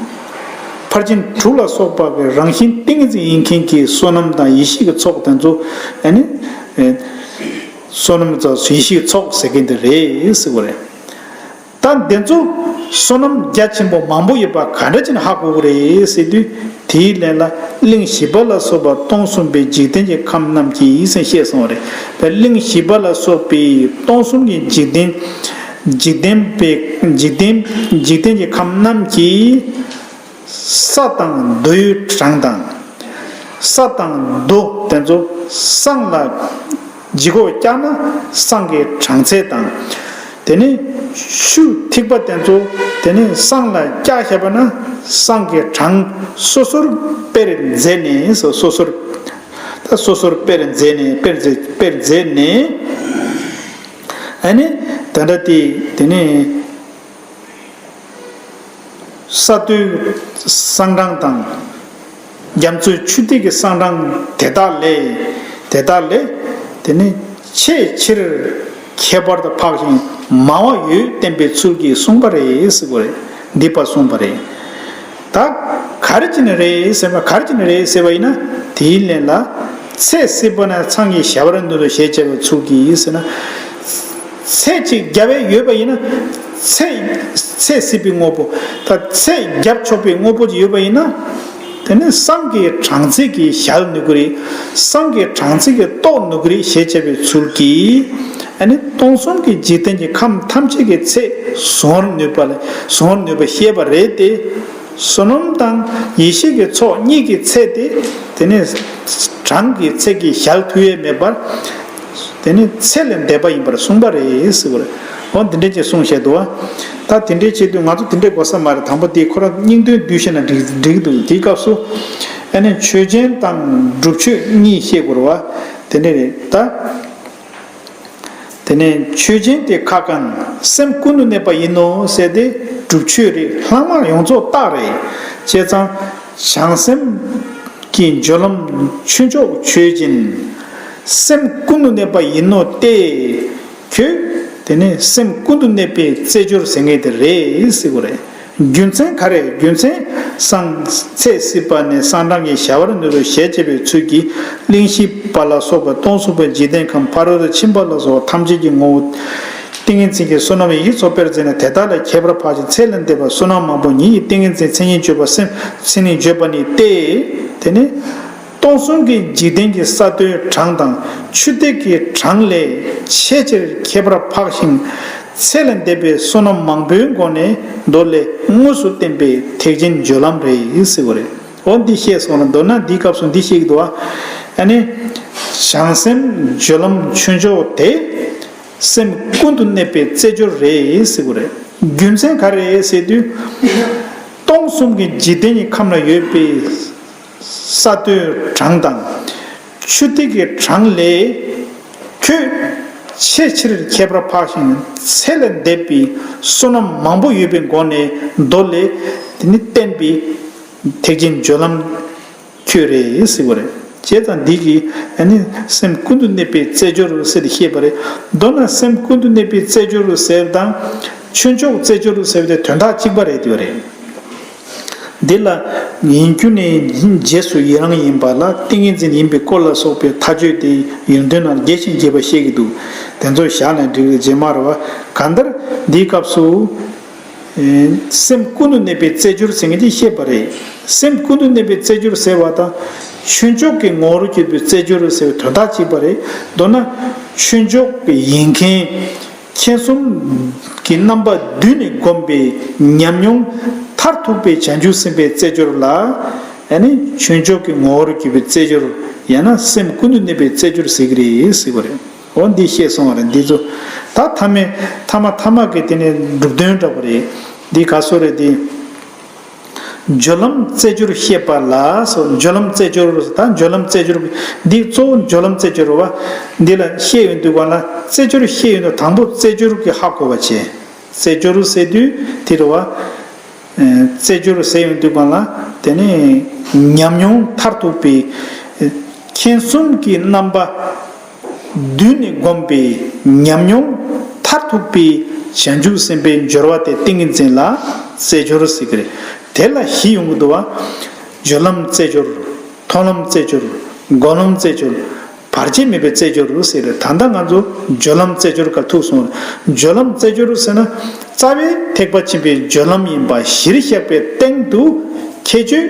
ཕར་ཕྱིན་དྲུག་ལ་སོགས་པ་གི་རང་བཞིན་ཏིང་ངེ་འཛིན་ཡིན་མཁན་གྱི་བསོད་ནམས་དང་ཡེ་ཤེས་ཀྱི་ཚོགས་དེ་ཚོ་ཨ་ནི། ཨེ། བསོད་ནམས་དང་ཡེ་ཤེས་ཀྱི་ཚོགས་ཟེར་མཁན་དེ་རེད་ཟེར་བ་རེད། ད་འདི་ཚོ་བསོད་ནམས་རྒྱ་ཆེན་པོ་མང་པོ་ཡོད་པ་ག་འདྲ་ཅིག་ནས་ཧ་གོ་གི་རེད་ཟེར་དུས། དེའི་ལན་ལ་གླིང་བཞི་པ་ལ་སོགས་པ་སྟོང་གསུམ་པའི་འཇིག་རྟེན་གྱི་ཁམས་རྣམས་ཀྱིས་ཟེར་བཤད་སོང་བ་རེད། ད་གླིང་བཞི་པ་ལ་སོགས་པའི་སྟོང་གསུམ་གྱི་འཇིག་རྟེན། འཇིག་རྟེན་པའི་འཇིག་རྟེན་འཇིག་རྟེན་གྱི་ཁམས་རྣམས་ཀྱིས། ས་དང་རྡོའི་གྲངས་དང་། ས་དང་རྡོ་དེ་ཚོ་བསང་ལ་ལྗིད་ཁོག་བཀྱགས་ན་བསང་གི་གྲངས་ཚད་དང་། དེ་ནས་ཆུ་ཐིགས་པ་དེ་ཚོ་དེ་ནས་བསང་ལ་བཀྱགས་བཞག་པ་ན་བསང་གི་གྲངས་སོ་སོར་དཔེར་མཛད་ནས་སོ་སོ་སོར། ད་སོ་སོར་དཔེར་མཛད་ནས་དཔེར་མཛད་དཔེར་མཛད་ནས། ཨ་ནི་ད་ལྟ་དེ་དེ་ནས། ས་རྡོའི་བསང་གྲངས་དང་། རྒྱ་མཚོའི་ཆུ་ཐིགས་ཀྱི་བསང་གྲངས་དེ་དག་ལས། དེ་དག་ལས། དེ་ནི་ཆེས་ཆེར་ཁྱད་པར་དུ་འཕགས་ཤིང་ མང་བ་ཡོད་བསྟན་པའི་ཚུལ་གྱིས་གསུངས་པ་རེད་ཟེར་གོ་རེད། འདི་པ་གསུངས་པ་རེད། ད་ག་རེ་བྱས་ནས་རེད་ཟེར་བ་ག་རེ་བྱས་ནས་རེད་ཟེར་བ་ཡིན་ན། དེའི་ལན་ལ། ཚད་སྲིད་པ་ན་ཚང་གི་བྱ་བར་འདོད་དོ་ཞེས་བྱ་བའི་ཚུལ་གྱིས་ཟེར་ན། ཚད་ཅིག་བརྒྱབ་པས་ཡོད་པ་ཡིན་ན། ཚད་ཚད་སྲིད་པའི་དངོས་པོ། ད་ཚད་བརྒྱབ་ཆོག་པའི་དངོས་པོ་ཅིག་ཡོད་པ་ཡིན་ན། དེ་ནི་བསམ་གྱི་གྲངས་ཚད་ཀྱིས་གཞལ་ནུས་ཀྱི་རེད། བསམ་གྱི་གྲངས་ཚད་ཀྱིས་རྟོགས་ནུས་ཀྱི་རེད་ཞེས་བྱ་བའི་ཚུལ་གྱིས། ཨ་ནི་སྟོང་གསུམ་གྱི་འཇིག་རྟེན་གྱི་ཁམས་ཐམས་ཅད་ཀྱི་ཚད་གཟུང་བར་ནུས་པ་ལ་གཟུང་བར་ནུས་པ་ཤེས་པ་རེད་དེ། བསོད་ནམས་དང་ཡེ་ཤེས་ཀྱི་ཚོགས་གཉིས་ཀྱི་ཚད་དེ། དེ་ནི་གྲངས་ཀྱི་ཚད་ཀྱིས་གཞལ་ཐུབ་ཡས་མེད་པར། དེ་ནི་ཚད་ལས་འདས་པ་ཡིན་པར་གསུངས་པ་རེད་ཟེར་བ་རེད། འོ་འདི་འདྲས་ཅིག་གསུངས་བཞག་འདུག་བ། ད་དེ་འདྲས་བྱེད་དུས་ང་ཚོ་དེ་འདྲས་དགོས་ས་མ་རེད། དང་པོ་དེ་ཁོ་རང་སྙིང་དོན་བསྡུས་བཤད་ན་འགྲིག་འགྲིག་འདུག་དེའི་སྐབས་སུ། ཨ་ནི་ཆོས་ཅན་དང་སྒྲུབ་ཆོས་གཉིས་བཤད་དགོས་རེད་བ། དེ་འདྲས་རེད་ད། དེ་ནས་ཆོས་ཅན་དེ་ཁ་ཀ་ན་སེམས་ཀུན་ཏུ་གནས་པ་ཡིན་ནོ་ཟེར་ཏེ་སྒྲུབ་ཆོས་རེད། ལྷག་མ་ཡོངས་རྫོགས་རྟགས་རེད། བྱས་ཙང་བྱང་སེམས་ཀྱི་སྦྱོར་ལམ་ཆོས་མཆོག་ཆོས་ཅན། སེམས་ཀུན་ཏུ་གནས་པ་ཡིན་ནོ་སྟེ། ཁྱོད་དེ་ནས་སེམས་ཀུན་ཏུ་གནས་པའི་རྩེ་སྦྱོར་ཟེར་མཁན་དེ་རེད་ཟེར་གོ་རེད། རྒྱུ་མཚན་ག་རེ། རྒྱུ་མཚན་སང་ཚེ་སྲིད་པ་ནས་སང་གྲངས་ཀྱི་བྱ་བར་འདོད་དོ་ཞེས་བྱ་བའི་ཚུལ་གྱིས་གླིང་བཞི་པ་ལ་སོགས་པ་སྟོང་གསུམ་པའི་འཇིག་རྟེན་ཁམས་ཕ་རོལ་ཏུ་ཕྱིན་པ་ལ་སོགས་པ་ཐམས་ཅད་ཀྱི་ངོ་བོ་ཏིང་ངེ་འཛིན་གྱི་བསོད་ནམས་ཡིད་ཀྱི་ཚོགས་དཔེར་མཛད་ནས་དེ་དག་ལས་ཁྱད་པར་འཕགས་ཤིང་ཚད་ལས་འདས་པ་བསོད་ནམས་མང་པོ་ཉིད་ཀྱིས་ཏིང་ངེ་འཛིན་མཚན་ཉིད་བརྗོད་པ་སེམས་མཚན་ཉིད་བརྗོད་པ་ནི་སྟེ། དེ་ནི། སྟོང་གསུམ་གྱི་འཇིག་རྟེན་གྱི་ས་མཐོའི་གྲངས་དང་ཆུ་གཏེར་གྱི་གྲངས་ལས་ཆེས་ཆེར་ཁྱད་པར་འཕགས་ཤིང་ཚད་ལས་འདས་པའི་བསོད་ནམས་མང་པོའི་སྒོ་ནས་མདོ་ལས་དངོས་སུ་བསྟན་པའི་ཐེག་ཆེན་སྦྱོར་ལམ་རེད་ཟེར་བ་རེད། འོ་འདི་བཤད་སོང་ལ། མདོར་ན་འདིའི་སྐབས་སུ་འདི་བཤད་ཀྱི་འདུག་བ། ཨ་ནི། བྱང་སེམས་སྦྱོར་ལམ་ཆོས་མཆོག་དེ། སེམས་ཀུན་ཏུ་གནས་པའི་རྩེ་སྦྱོར་རེད་ཟེར་བ་རེད། རྒྱུ་མཚན་ག་རེ་ཟེར་དུས། སྟོང་གསུམ་གྱི་འཇིག་རྟེན་གྱི་ཁམས་ན་ཡོད་པའི་ས་མཐོའི་གྲངས་དང་ཆུ་གཏེར་གྱི་གྲངས་ལས་ཁྱོད་ཆེས་ཆེར་ཁྱད་པར་འཕགས་ཤིང་ཚད་ལས་འདས་པའི་བསོད་ནམས་མང་པོ་ཡོད་པའི་སྒོ་ནས་མདོ་ལས་དེ་ནི་བསྟན་པའི་ཐེག་ཆེན་སྦྱོར་ལམ་ཁྱོད་རེད་ཟེར་བ་རེད། བྱས་ཙང་འདི་གིས་ཨ་ནི་སེམས་ཀུན་ཏུ་གནས་པའི་རྩེ་སྦྱོར་ཟེར་ཏེ་བཤད་པ་རེད། མདོར་ན་སེམས་ཀུན་ཏུ་གནས་པའི་རྩེ་སྦྱོར་ཟེར་དང་ཆོས་མཆོག་རྩེ་སྦྱོར་ཟེར་བ་དེ་དོན་དག་གཅིག་པ་རེད་ཟེར་བ་རེད། འདི་ལ་ཡིན་རྒྱུ་ནི་རྗེས་སུ་ཡི་རང་ཡིན་པ་ལ་ཏིང་ངེ་འཛིན་ཡིན་པའི་སྐོར་ལ་སོགས་པའི་མཐའ་དཔྱོད་དེ་ཡོན་ཏན་ནང་རྒྱས་ཤིང་རྒྱས་པར་བཤད་ཀྱི་འདུག་དེ་ཚོ་བཞག་ནས་འགྲིག་རེད་ཅེས་མ་རེད་བ། གང་ལྟར་འདིའི་སྐབས་སུ། སེམས་ཀུན་ཏུ་གནས་པའི་རྩེ་སྦྱོར་ཟེར་མཁན་ཅིག་བཤད་པ་རེད། སེམས་ཀུན་ཏུ་གནས་པའི་རྩེ་སྦྱོར་ཟེར་བ་དང་། ཆོས་མཆོག་གི་ངོ་བོར་གྱུར་པའི་རྩེ་སྦྱོར་ཟེར་བའི་དོན་དག་གཅིག་པ་རེད། མདོར་ན། ཆོས་མཆོག་ཡིན་མཁན། མཁྱེན་གསུམ་གྱི་རྣམ་པ་བསྡུས་ནས་བསྒོམས་པའི་ཉམས་མྱོང་མཐར་ཐུག་པའི་བྱང་ཆུབ་སེམས་དཔའི་རྩེ་སྦྱོར་ལ། ཨ་ནི་ཆོས་མཆོག་གི་ངོ་བོར་གྱུར་པའི་རྩེ་སྦྱོར། ཡང་ན་སེམས་ཀུན་ཏུ་གནས་པའི་རྩེ་སྦྱོར་ཟེར་གྱི་རེད་ཟེར་བ་རེད། འོ་འདི་བཤད་སོང་བ་རེད། འདི་ཚོ་ད་ཐ་མའི་ཐ་མ་ཐ་མ་གི་དེ་ནས་སྒྲུབ་དོན་འདྲ་པོ་རེད། འདི་ག་སོ་རེད་དེ། སྦྱོར་ལམ་རྩེ་སྦྱོར་བཤད་པ་ལ་སོགས། སྦྱོར་ལམ་རྩེ་སྦྱོར། ད་སྦྱོར་ལམ་རྩེ་སྦྱོར་འདི་གཙོ་བོ་སྦྱོར་ལམ་རྩེ་སྦྱོར་བ། འདི་ལ་བཤད་ཡོང་དུས་ག་ལ་རྩེ་སྦྱོར་བཤད་ཡོང་དུས་དང་པོ་རྩེ་སྦྱོར་གྱི་ཧ་གོ་བ་བྱས། རྩེ་སྦྱོར་ཟེར་དུས་དེ་རེད་བ། རྩེ་སྦྱོར་ཟེར་ཡོང་དུས་ག་ལ་དེ་ནས་ཉམས་མྱོང་མཐར་ཐུག་པའི་མཁྱེན་གསུམ་གྱི་རྣམ་པ། བསྡུས་ནས་བསྒོམས་པའི་ཉམས་མྱོང་མཐར་ཐུག་པའི་བྱང་ཆུབ་སེམས་དཔའི་སྦྱོར་བ་དེ་ཏིང་ངེ་འཛིན་ལ་རྩེ་སྦྱོར་ཟེར་གྱི་རེད། དེ་ལ་བཞི་ཡོང་གི་འདུག་བ། སྦྱོར་ལམ་རྩེ་སྦྱོར། མཐོང་ལམ་རྩེ་སྦྱོར། སྒོམ་ལམ་རྩེ་སྦྱོར། བར་ཆད་མེད་པའི་རྩེ་སྦྱོར་ཟེར་རེད། ད་ལྟ་ང་ཚོ་སྦྱོར་ལམ་རྩེ་སྦྱོར་སྐབས་ཐུག་སོང་། སྦྱོར་ལམ་རྩེ་སྦྱོར་ཟེར་ན་རྩ་བའི་ཐེག་པ་ཆེན་པོའི་སྦྱོར་ལམ་ཡིན་པ་གཞིར་བཞག་པའི་སྟེང་དུ་ཁྱད་ཆོས་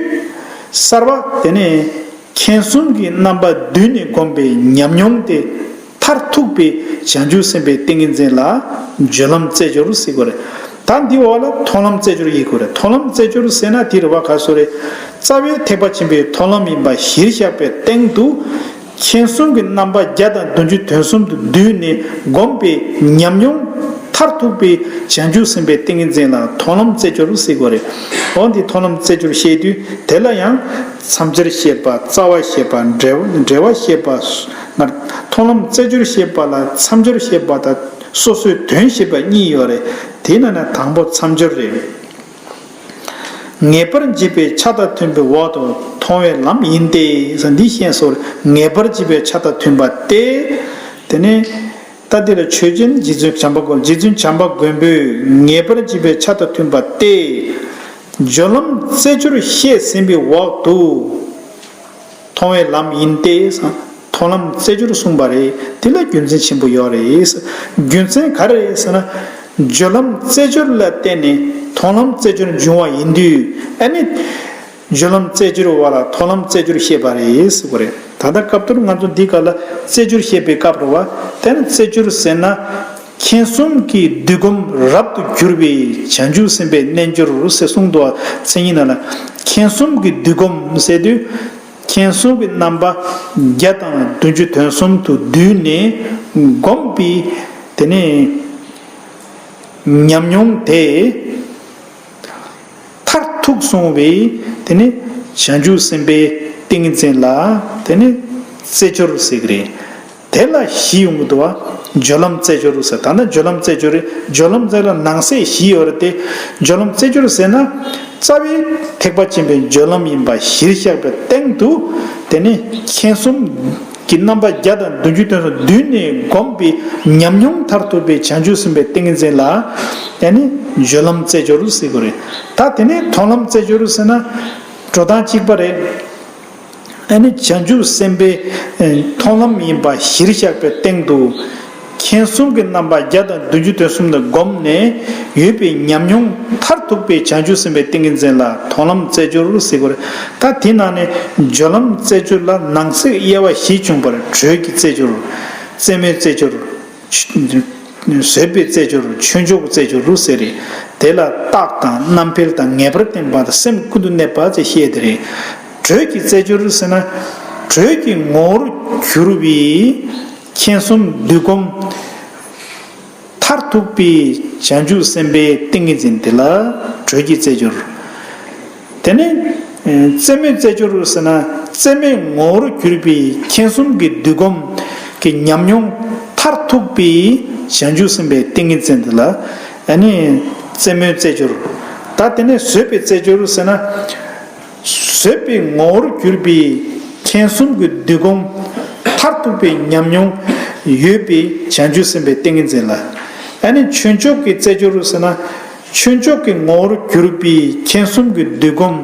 གསར་བ་དེ་ནས། མཁྱེན་གསུམ་གྱི་རྣམ་པ་བསྡུས་ནས་བསྒོམས་པའི་ཉམས་མྱོང་དེ་མཐར་ཐུག་པའི་བྱང་ཆུབ་སེམས་དཔའི་ཏིང་ངེ་འཛིན་ལ་སྦྱོར་ལམ་རྩེ་སྦྱོར་ཟེར་གྱི་རེད། ད་འདི་འོག་ལ་མཐོང་ལམ་རྩེ་སྦྱོར་ཡིན་དགོས་རེད། མཐོང་ལམ་རྩེ་སྦྱོར་ཟེར་ན་དེ་རེད་བ། ག་སོ་རེད། རྩ་བའི་ཐེག་པ་ཆེན་པོའི་མཐོང་ལམ་ཡིན་པ་གཞིར་བཞག་པའི་སྟེང་དུ་མཁྱེན་གསུམ་གྱི་རྣམ་པ་བརྒྱ་དང་བདུན་ཅུ་དོན་གསུམ་དུ་བསྡུས་ནས་བསྒོམས་པའི་ཉམས་མྱོང་མཐར་ཐུག་པའི་བྱང་ཆུབ་སེམས་དཔའི་ཏིང་ངེ་འཛིན་ལ་མཐོང་ལམ་རྩེ་སྦྱོར་ཟེར་གྱི་རེད། འོ་འདི་མཐོང་ལམ་རྩེ་སྦྱོར་བཤད་དུས་དེ་ལ་ཡང་། མཚམས་སྦྱོར་བཤད་པ། རྩ་བ་བཤད་པ། འབྲེལ་བ་འབྲེལ་བ་བཤད་པ། མཐོང་ལམ་རྩེ་སྦྱོར་བཤད་པ་ལ་མཚམས་སྦྱོར་བཤད་པ་དང་སོ་སོའི་དོན་བཤད་པ་གཉིས་ཡོད་རེད། དེའི་ནང་ནས་དང་པོ་མཚམས་སྦྱོར་རེད། ངེས་པར་འབྱེད་པའི་ཆ་དང་མཐུན་པའི་འོག་ཏུ་མཐོང་བའི་ལམ་ཡིན་ཏེ། འདི་ཤེས་སོ། ངེས་པར་འབྱེད་པའི་ཆ་དང་མཐུན་པ་སྟེ། དེ་ནས། ད་འདི་ལ་ཆོས་ཅན། རྗེ་བཙུན་བྱམས་པ་མགོན། རྗེ་བཙུན་བྱམས་པ་མགོན་པོས་ངེས་པར་འབྱིན་པའི་ཆ་དང་མཐུན་པ་སྟེ། སྦྱོར་ལམ་རྩེ་སྦྱོར་བཤད་ཟིན་པའི་འོག་ཏུ། མཐོང་བའི་ལམ་ཡིན་ཏེ། མཐོང་ལམ་རྩེ་སྦྱོར་གསུངས་པ་རེད། དེ་ལ་རྒྱུ་མཚན་ཆེན་པོ་ཡོད་རེད། རྒྱུ་མཚན་ག་རེ་རེད་ཟེར་ན། སྦྱོར་ལམ་རྩེ་སྦྱོར་ལ་བརྟེན་ནས་མཐོང་ལམ་རྩེ་སྦྱོར་འབྱུང་བ་ཡིན་དུས། ཨ་ནི། སྦྱོར་ལམ་རྩེ་སྦྱོར་བ་ལ་མཐོང་ལམ་རྩེ་སྦྱོར་བཤད་པ་རེད་ཟེར་བ་རེད། ད་ལྟ་སྐབས་དེར་ང་ཚོ་འདི་ག་ལ་རྩེ་སྦྱོར་བཤད་པའི་སྐབས་རེད་བ། དེ་ནི་རྩེ་སྦྱོར་ཟེར་ན། མཁྱེན་གསུམ་གྱི་བསྡུས་སྒོམ་རབ་ཏུ་གྱུར་པའི་བྱང་ཆུབ་སེམས་དཔའི་རྣལ་འབྱོར་ཟེར་གསུངས་འདུག་བ། མཚན་ཉིད་ནང་ལ། མཁྱེན་གསུམ་གྱི་བསྡུས་སྒོམ་ཟེར་དུས། མཁྱེན་གསུམ་གྱི་རྣམ་པ་བརྒྱ་དང་བདུན་ཅུ་དོན་གསུམ་དུ་བསྡུས་ནས་བསྒོམས་པའི། དེ་ནས་ཉམས་མྱོང་དེ། མཐར་ཐུག་སོང་བའི། དེ་ནི་བྱང་ཆུབ་སེམས་དཔའི་ཏིང་ངེ་འཛིན་ལ། དེ་ནི་རྩེ་སྦྱོར་ཟེར་གི་རེད། དེ་ལ་བཞི་ཡོང་གི་འདུག་བ། སྦྱོར་ལམ་རྩེ་སྦྱོར་ཟེར། ད་ནི་སྦྱོར་ལམ་རྩེ་སྦྱོར་རེད། སྦྱོར་ལམ་རྩེ་ལ་ནང་གསེས་བཞི་ཡོད་རེད་དེ། སྦྱོར་ལམ་རྩེ་སྦྱོར་ཟེར་ན། རྩ་བའི་ཐེག་པ་ཆེན་པོའི་སྦྱོར་ལམ་ཡིན་པ་གཞིར་བཞག་པའི་སྟེང་དུ། དེ་ནི་མཁྱེན་གསུམ་གྱི་རྣམ་པ་བརྒྱ་དང་བདུན་ཅུ་དོན་གསུམ་བསྡུས་ནས་བསྒོམས་པའི་ཉམས་མྱོང་མཐར་ཐུག་པའི་བྱང་ཆུབ་སེམས་དཔའི་ཏིང་ངེ་འཛིན་ལ། ཨ་ནི་སྦྱོར་ལམ་རྩེ་སྦྱོར་ཟེར་དགོས་རེད། ད་དེ་ནས་མཐོང་ལམ་རྩེ་སྦྱོར་ཟེར་ན། འགྲོ་སྟངས་གཅིག་པ་རེད། ཨ་ནི་བྱང་ཆུབ་སེམས་དཔའི་མཐོང་ལམ་ཡིན་པ་གཞིར་བཞག་པའི་སྟེང་དུ། མཁྱེན་གསུམ་གྱི་རྣམ་པ་བརྒྱ་དང་བདུན་ཅུ་དོན་གསུམ་ལ་བསྒོམས་ནས་ཡོད་པའི་ཉམས་མྱོང་མཐར་ཐུག་པའི་བྱང་ཆུབ་སེམས་དཔའི་ཏིང་ངེ་འཛིན་ལ་མཐོང་ལམ་རྩེ་སྦྱོར་ཟེར་དགོས་རེད། ད་དེ་ནང་ནས་སྦྱོར་ལམ་རྩེ་སྦྱོར་ལ་ནང་གསེས་དབྱེ་བ་བཞི་བྱུང་བར། དྲོད་ཀྱི་རྩེ་སྦྱོར། རྩེ་མོའི་རྩེ་སྦྱོར། བཟོད་པའི་རྩེ་སྦྱོར། ཆོས་མཆོག་གི་རྩེ་སྦྱོར་ཟེར་རེད། དེ་ལ་རྟགས་དང་རྣམ་འཕེལ་དང་ངེས་པར་བསྟན་པ་དང་སེམས་ཀུན་ཏུ་གནས་པ་བཅས་བཤད་དེ་རེད། དྲོད་ཀྱི་རྩེ་སྦྱོར་ཟེར་ན། དྲོད་ཀྱི་ངོ་བོར་གྱུར་པའི་མཁྱེན་གསུམ་བསྡུས་སྒོམ་མཐར་ཐུག་པའི་བྱང་ཆུབ་སེམས་དཔའི་ཏིང་ངེ་འཛིན་དེ་ལ་དྲོད་ཀྱི་རྩེ་སྦྱོར། དེ་ནས་རྩེ་མོའི་རྩེ་སྦྱོར་ཟེར་ན། རྩེ་མོའི་ངོ་བོར་གྱུར་པའི་མཁྱེན་གསུམ་གྱི་བསྡུས་སྒོམ་གྱི་ཉམས་མྱོང་མཐར་ཐུག་པའི་བྱང་ཆུབ་སེམས་དཔའི་ཏིང་ངེ་འཛིན་དེ་ལ། ཨ་ནི་རྩེ་མོའི་རྩེ་སྦྱོར། ད་དེ་ནས་བཟོད་པའི་རྩེ་སྦྱོར་ཟེར་ན། བཟོད་པའི་ངོ་བོར་གྱུར་པའི་མཁྱེན་གསུམ་གྱི་བསྡུས་སྒོམ་མཐར་ཐུག་པའི་ཉམས་མྱོང་ཡོད་པའི་བྱང་ཆུབ་སེམས་དཔའི་ཏིང་ངེ་འཛིན་ལ། ཨ་ནི་ཆོས་མཆོག་གི་རྩེ་སྦྱོར་ཟེར་ན། ཆོས་མཆོག་གི་ངོ་བོར་གྱུར་པའི་མཁྱེན་གསུམ་གྱི་བསྡུས་སྒོམ་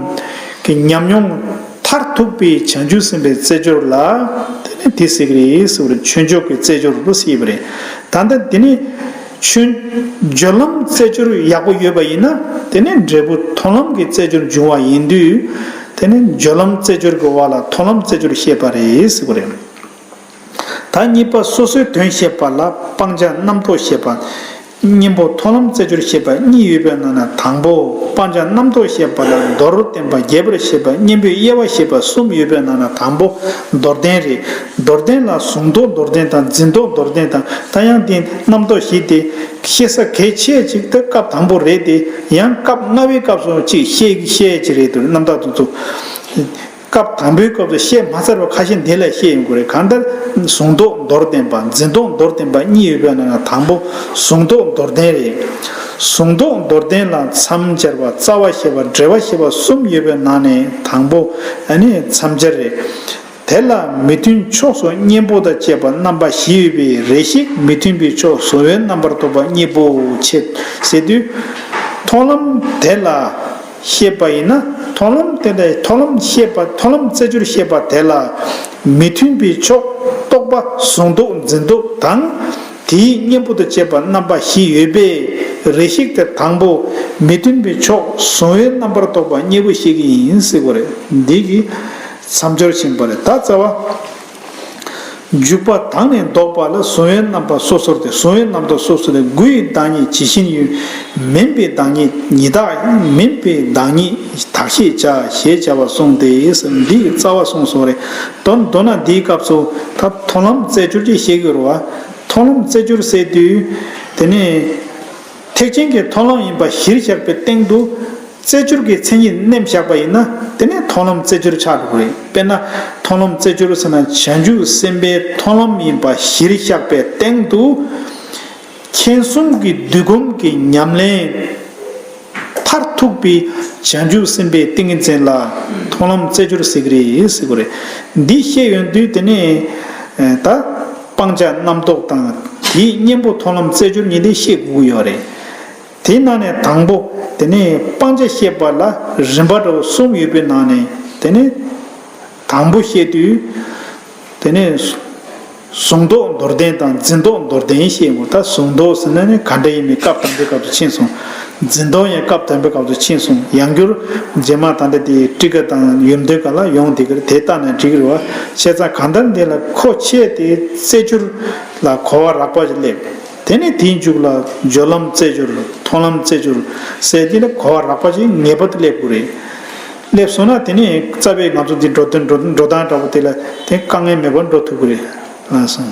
གྱི་ཉམས་མྱོང་མཐར་ཐུག་པའི་བྱང་ཆུབ་སེམས་དཔའི་རྩེ་སྦྱོར་ལ། དེ་ནི་དེ་ཟེར་གི་རེད་ཟེར་བ་རེད། ཆོས་མཆོག་གི་རྩེ་སྦྱོར་ལ་ཟེར་བ་རེད། ད་ལྟ་དེ་ནི་ཆོས། སྦྱོར་ལམ་རྩེ་སྦྱོར་ཡག་པོ་ཡོད་པ་ཡིན་ན། དེ་ནི་འབྲས་བུ་མཐོང་ལམ་གྱི་རྩེ་སྦྱོར་འབྱུང་བ་ཡིན་དུས། དེ་ནི་སྦྱོར་ལམ་རྩེ་སྦྱོར་གྱི་བར་ལ་མཐོང་ལམ་རྩེ་སྦྱོར་བཤད་པ་རེད་ཟེར་བ་རེད། ད་གཉིས་པ་སོ་སོའི་དོན་བཤད་པ་ལ་སྤང་བྱ་རྣམ་རྟོག་བཤད་པ། གཉེན་པོ་མཐོང་ལམ་རྩེ་སྦྱོར་བཤད་པ་གཉིས་ཡོད་པའི་ནང་ན། དང་པོ་སྤང་བྱ་རྣམ་རྟོག་བཤད་པ་ལ་མདོར་བསྟན་པ་རྒྱས་པར་བཤད་པ། གཉེན་པོའི་དབྱེ་བ་བཤད་པ་གསུམ་ཡོད་པའི་ནང་ན། དང་པོ་མདོར་བསྟན་རེད། མདོར་བསྟན་ལ་གཟུང་རྟོག་མདོར་བསྟན་དང་འཛིན་རྟོག་མདོར་བསྟན་དང་། ད་ཡང་དེ་རྣམ་རྟོག་བཞི་དེ་བཤད་ས་གལ་ཆེ་ཅིག་ད་སྐབས་དང་པོ་རེད་དེ། ཡང་སྐབས་ལྔ་པའི་སྐབས་སུ་ཅིག་བཤད་བཤད་ཅིག་རེད་འདུག་རྣམ་དག་དེ་ཚོ། སྐབས་དང་པོའི་སྐབས་སུ་བཤད་མ་ཚར་བ་ཁ་ཤས་འདི་ལ་བཤད་ཡོང་གི་རེད། གང་ལྟར་གཟུང་རྟོག་མདོར་བསྟན་པ། འཛིན་རྟོག་མདོར་བསྟན་པ་གཉིས་ཡོད་པའི་ནང་ན། དང་པོ་གཟུང་རྟོག་མདོར་བསྟན་རེད། གཟུང་རྟོག་མདོར་བསྟན་ལ་མཚམས་སྦྱར་བ། རྩ་བ་བཤད་པ། འབྲེལ་བ་བཤད་པ་གསུམ་ཡོད་པའི་ནང་ནས་དང་པོ། ཨ་ནི་མཚམས་སྦྱར་རེད། དེ་ལ་མི་མཐུན་ཕྱོགས་སུ་གཉེན་པོ་དང་བཅས་པ་རྣམ་པ་བཞི་ཡོད་པའི་རེ་ཞིག་མི་མཐུན་པའི་ཕྱོགས་གཟུང་བའི་རྣམ་པར་རྟོག་པ་གཉིས་པོ་ཆེ་ཟེར་དུས། མཐོང་ལམ་དེ་ལ་བཤད་པ་ཡིན་ན། མཐོང་ལམ་དེ་ལ། མཐོང་ལམ་བཤད་པ། མཐོང་ལམ་རྩེ་སྦྱོར་བཤད་པ་དེ་ལ་མི་མཐུན་པའི་ཕྱོགས་རྟོག་པ་གཟུང་རྟོག་འཛིན་རྟོག་དང་། དེའི་གཉེན་པོ་དང་བཅས་པ་རྣམ་པ་བཞི་ཡོད་པའི་རེ་ཞིག་དེ། དང་པོ་མི་མཐུན་པའི་ཕྱོགས་གཟུང་བའི་རྣམ་པར་རྟོག་པ་གཉིས་པོ་བཤད་ཀྱི་ཡིན་ཟེར་དགོས་རེད། འདི་གི་མཚམས་སྦྱོར་ཕྱིན་པ་རེད། ད་རྩ་བ། འཇུག་པ་དང་ནི་ལྡོག་པ་ལ། གཟུང་བའི་རྣམ་པ་སོ་སོར་ཏེ། གཟུང་བའི་རྣམ་རྟོག་སོ་སོ་ལས། དགུ་ཡི་བདག་ཉིད་ཇི་བཞིན་ཡོད། མིན་པའི་བདག་ཉིད་ཉིད་བདག་ཡིན། མིན་པའི་བདག་ཉིད་བདག་ཤེས་བྱ་ཞེས་བྱ་བ་གསུངས་ཏེ། འདི་ཡི་རྩ་བ་གསུངས་སོང་རེད། མདོར་མདོར་ན་འདིའི་སྐབས་སུ་ད་མཐོང་ལམ་རྩེ་སྦྱོར་གྱི་བཤད་ཀྱི་རེད་བ། མཐོང་ལམ་རྩེ་སྦྱོར་ཟེར་དུས། དེ་ནི་ཐེག་ཆེན་གྱི་མཐོང་ལམ་ཡིན་པ་གཞིར་བཞག་པའི་སྟེང་དུ། རྩེ་སྦྱོར་གྱི་མཚན་ཉིད་མནན་བཞག་པ་ཡིན་ན། དེ་ནས་མཐོང་ལམ་རྩེ་སྦྱོར་ཆགས་འགྲོ་གི་རེད། དཔེར་ན། མཐོང་ལམ་རྩེ་སྦྱོར་ཟེར་ན། བྱང་ཆུབ་སེམས་དཔའི་མཐོང་ལམ་ཡིན་པ་གཞིར་བཞག་པའི་སྟེང་དུ། མཁྱེན་གསུམ་གྱི་བསྡུས་སྒོམ་གྱི་ཉམས་ལེན་མཐར་ཐུག་པའི་བྱང་ཆུབ་སེམས་དཔའི་ཏིང་ངེ་འཛིན་ལ་མཐོང་ལམ་རྩེ་སྦྱོར་ཟེར་གི་རེད་ཟེར་གི་རེད། འདི་བཤད་ཡོང་དུས་དེ་ནས་ད་སྤང་བྱ་རྣམ་རྟོག་དང་། དེའི་གཉེན་པོ་མཐོང་ལམ་རྩེ་སྦྱོར་གཉིས་དེ་ཤེས་དགོས་ཀྱི་ཡོད་རེད། དེའི་ནང་ནས་དང་པོ་དེ་ནས་སྤང་བྱ་བཤད་པ་ལ་རིམ་པ་འདྲ་བོ་གསུམ་ཡོད་པའི་ནང་ནས་དེ་ནས་དང་པོ་བཤད་དུས་དེ་ནས་གཟུང་རྟོག་མདོར་བསྟན་དང་འཛིན་རྟོག་མདོར་བསྟན་བཤད་དགོས། ད་གཟུང་རྟོག་ཟེར་ན་ནི་ག་འདྲ་ཡིན་མིན་སྐབས་དང་པོའི་སྐབས་སུ་ཕྱིན་སོང་། འཛིན་རྟོག་ཡང་སྐབས་དང་པོའི་སྐབས་སུ་ཕྱིན་སོང་། ཡང་བསྐྱར་རྗེས་མ་ད་ལྟ་དེ་ཊཱི་ཀ་དང་ཡོན་ཏན་ག་ལ་ཡོང་བསྡད་ཀྱི་རེད། དེ་ལྟ་ན་འགྲིག་གི་རེད་བ། བྱས་ཙང་གང་ལྟར་འདི་ལ་གོ་ཆོད་དེ་རྩེ་སྦྱོར་ལ་གོ་བ་རགས་པ་ཞིག་སླེབས། དེ་ནས་དེའི་མཇུག་ལ་སྦྱོར་ལམ་རྩེ་སྦྱོར་མཐོང་ལམ་རྩེ་སྦྱོར་ཟེར་དེ་ལ་གོ་བ་རགས་པ་ཞིག་ངེས་པར་དུ་སླེབས་དགོས་རེད། སླེབས་སོང་ན་དེ་ནས་རྩ་བའི་ང་ཚོ་འདི་འགྲོ་དོན་འགྲོ་འགྲོ་སྟངས་འདྲ་པོ་དེ་ལ་དེ་དཀའ་ངལ་མེད་པར་འགྲོ་ཐུབ་ཀྱི་རེད། ལགས་སོ།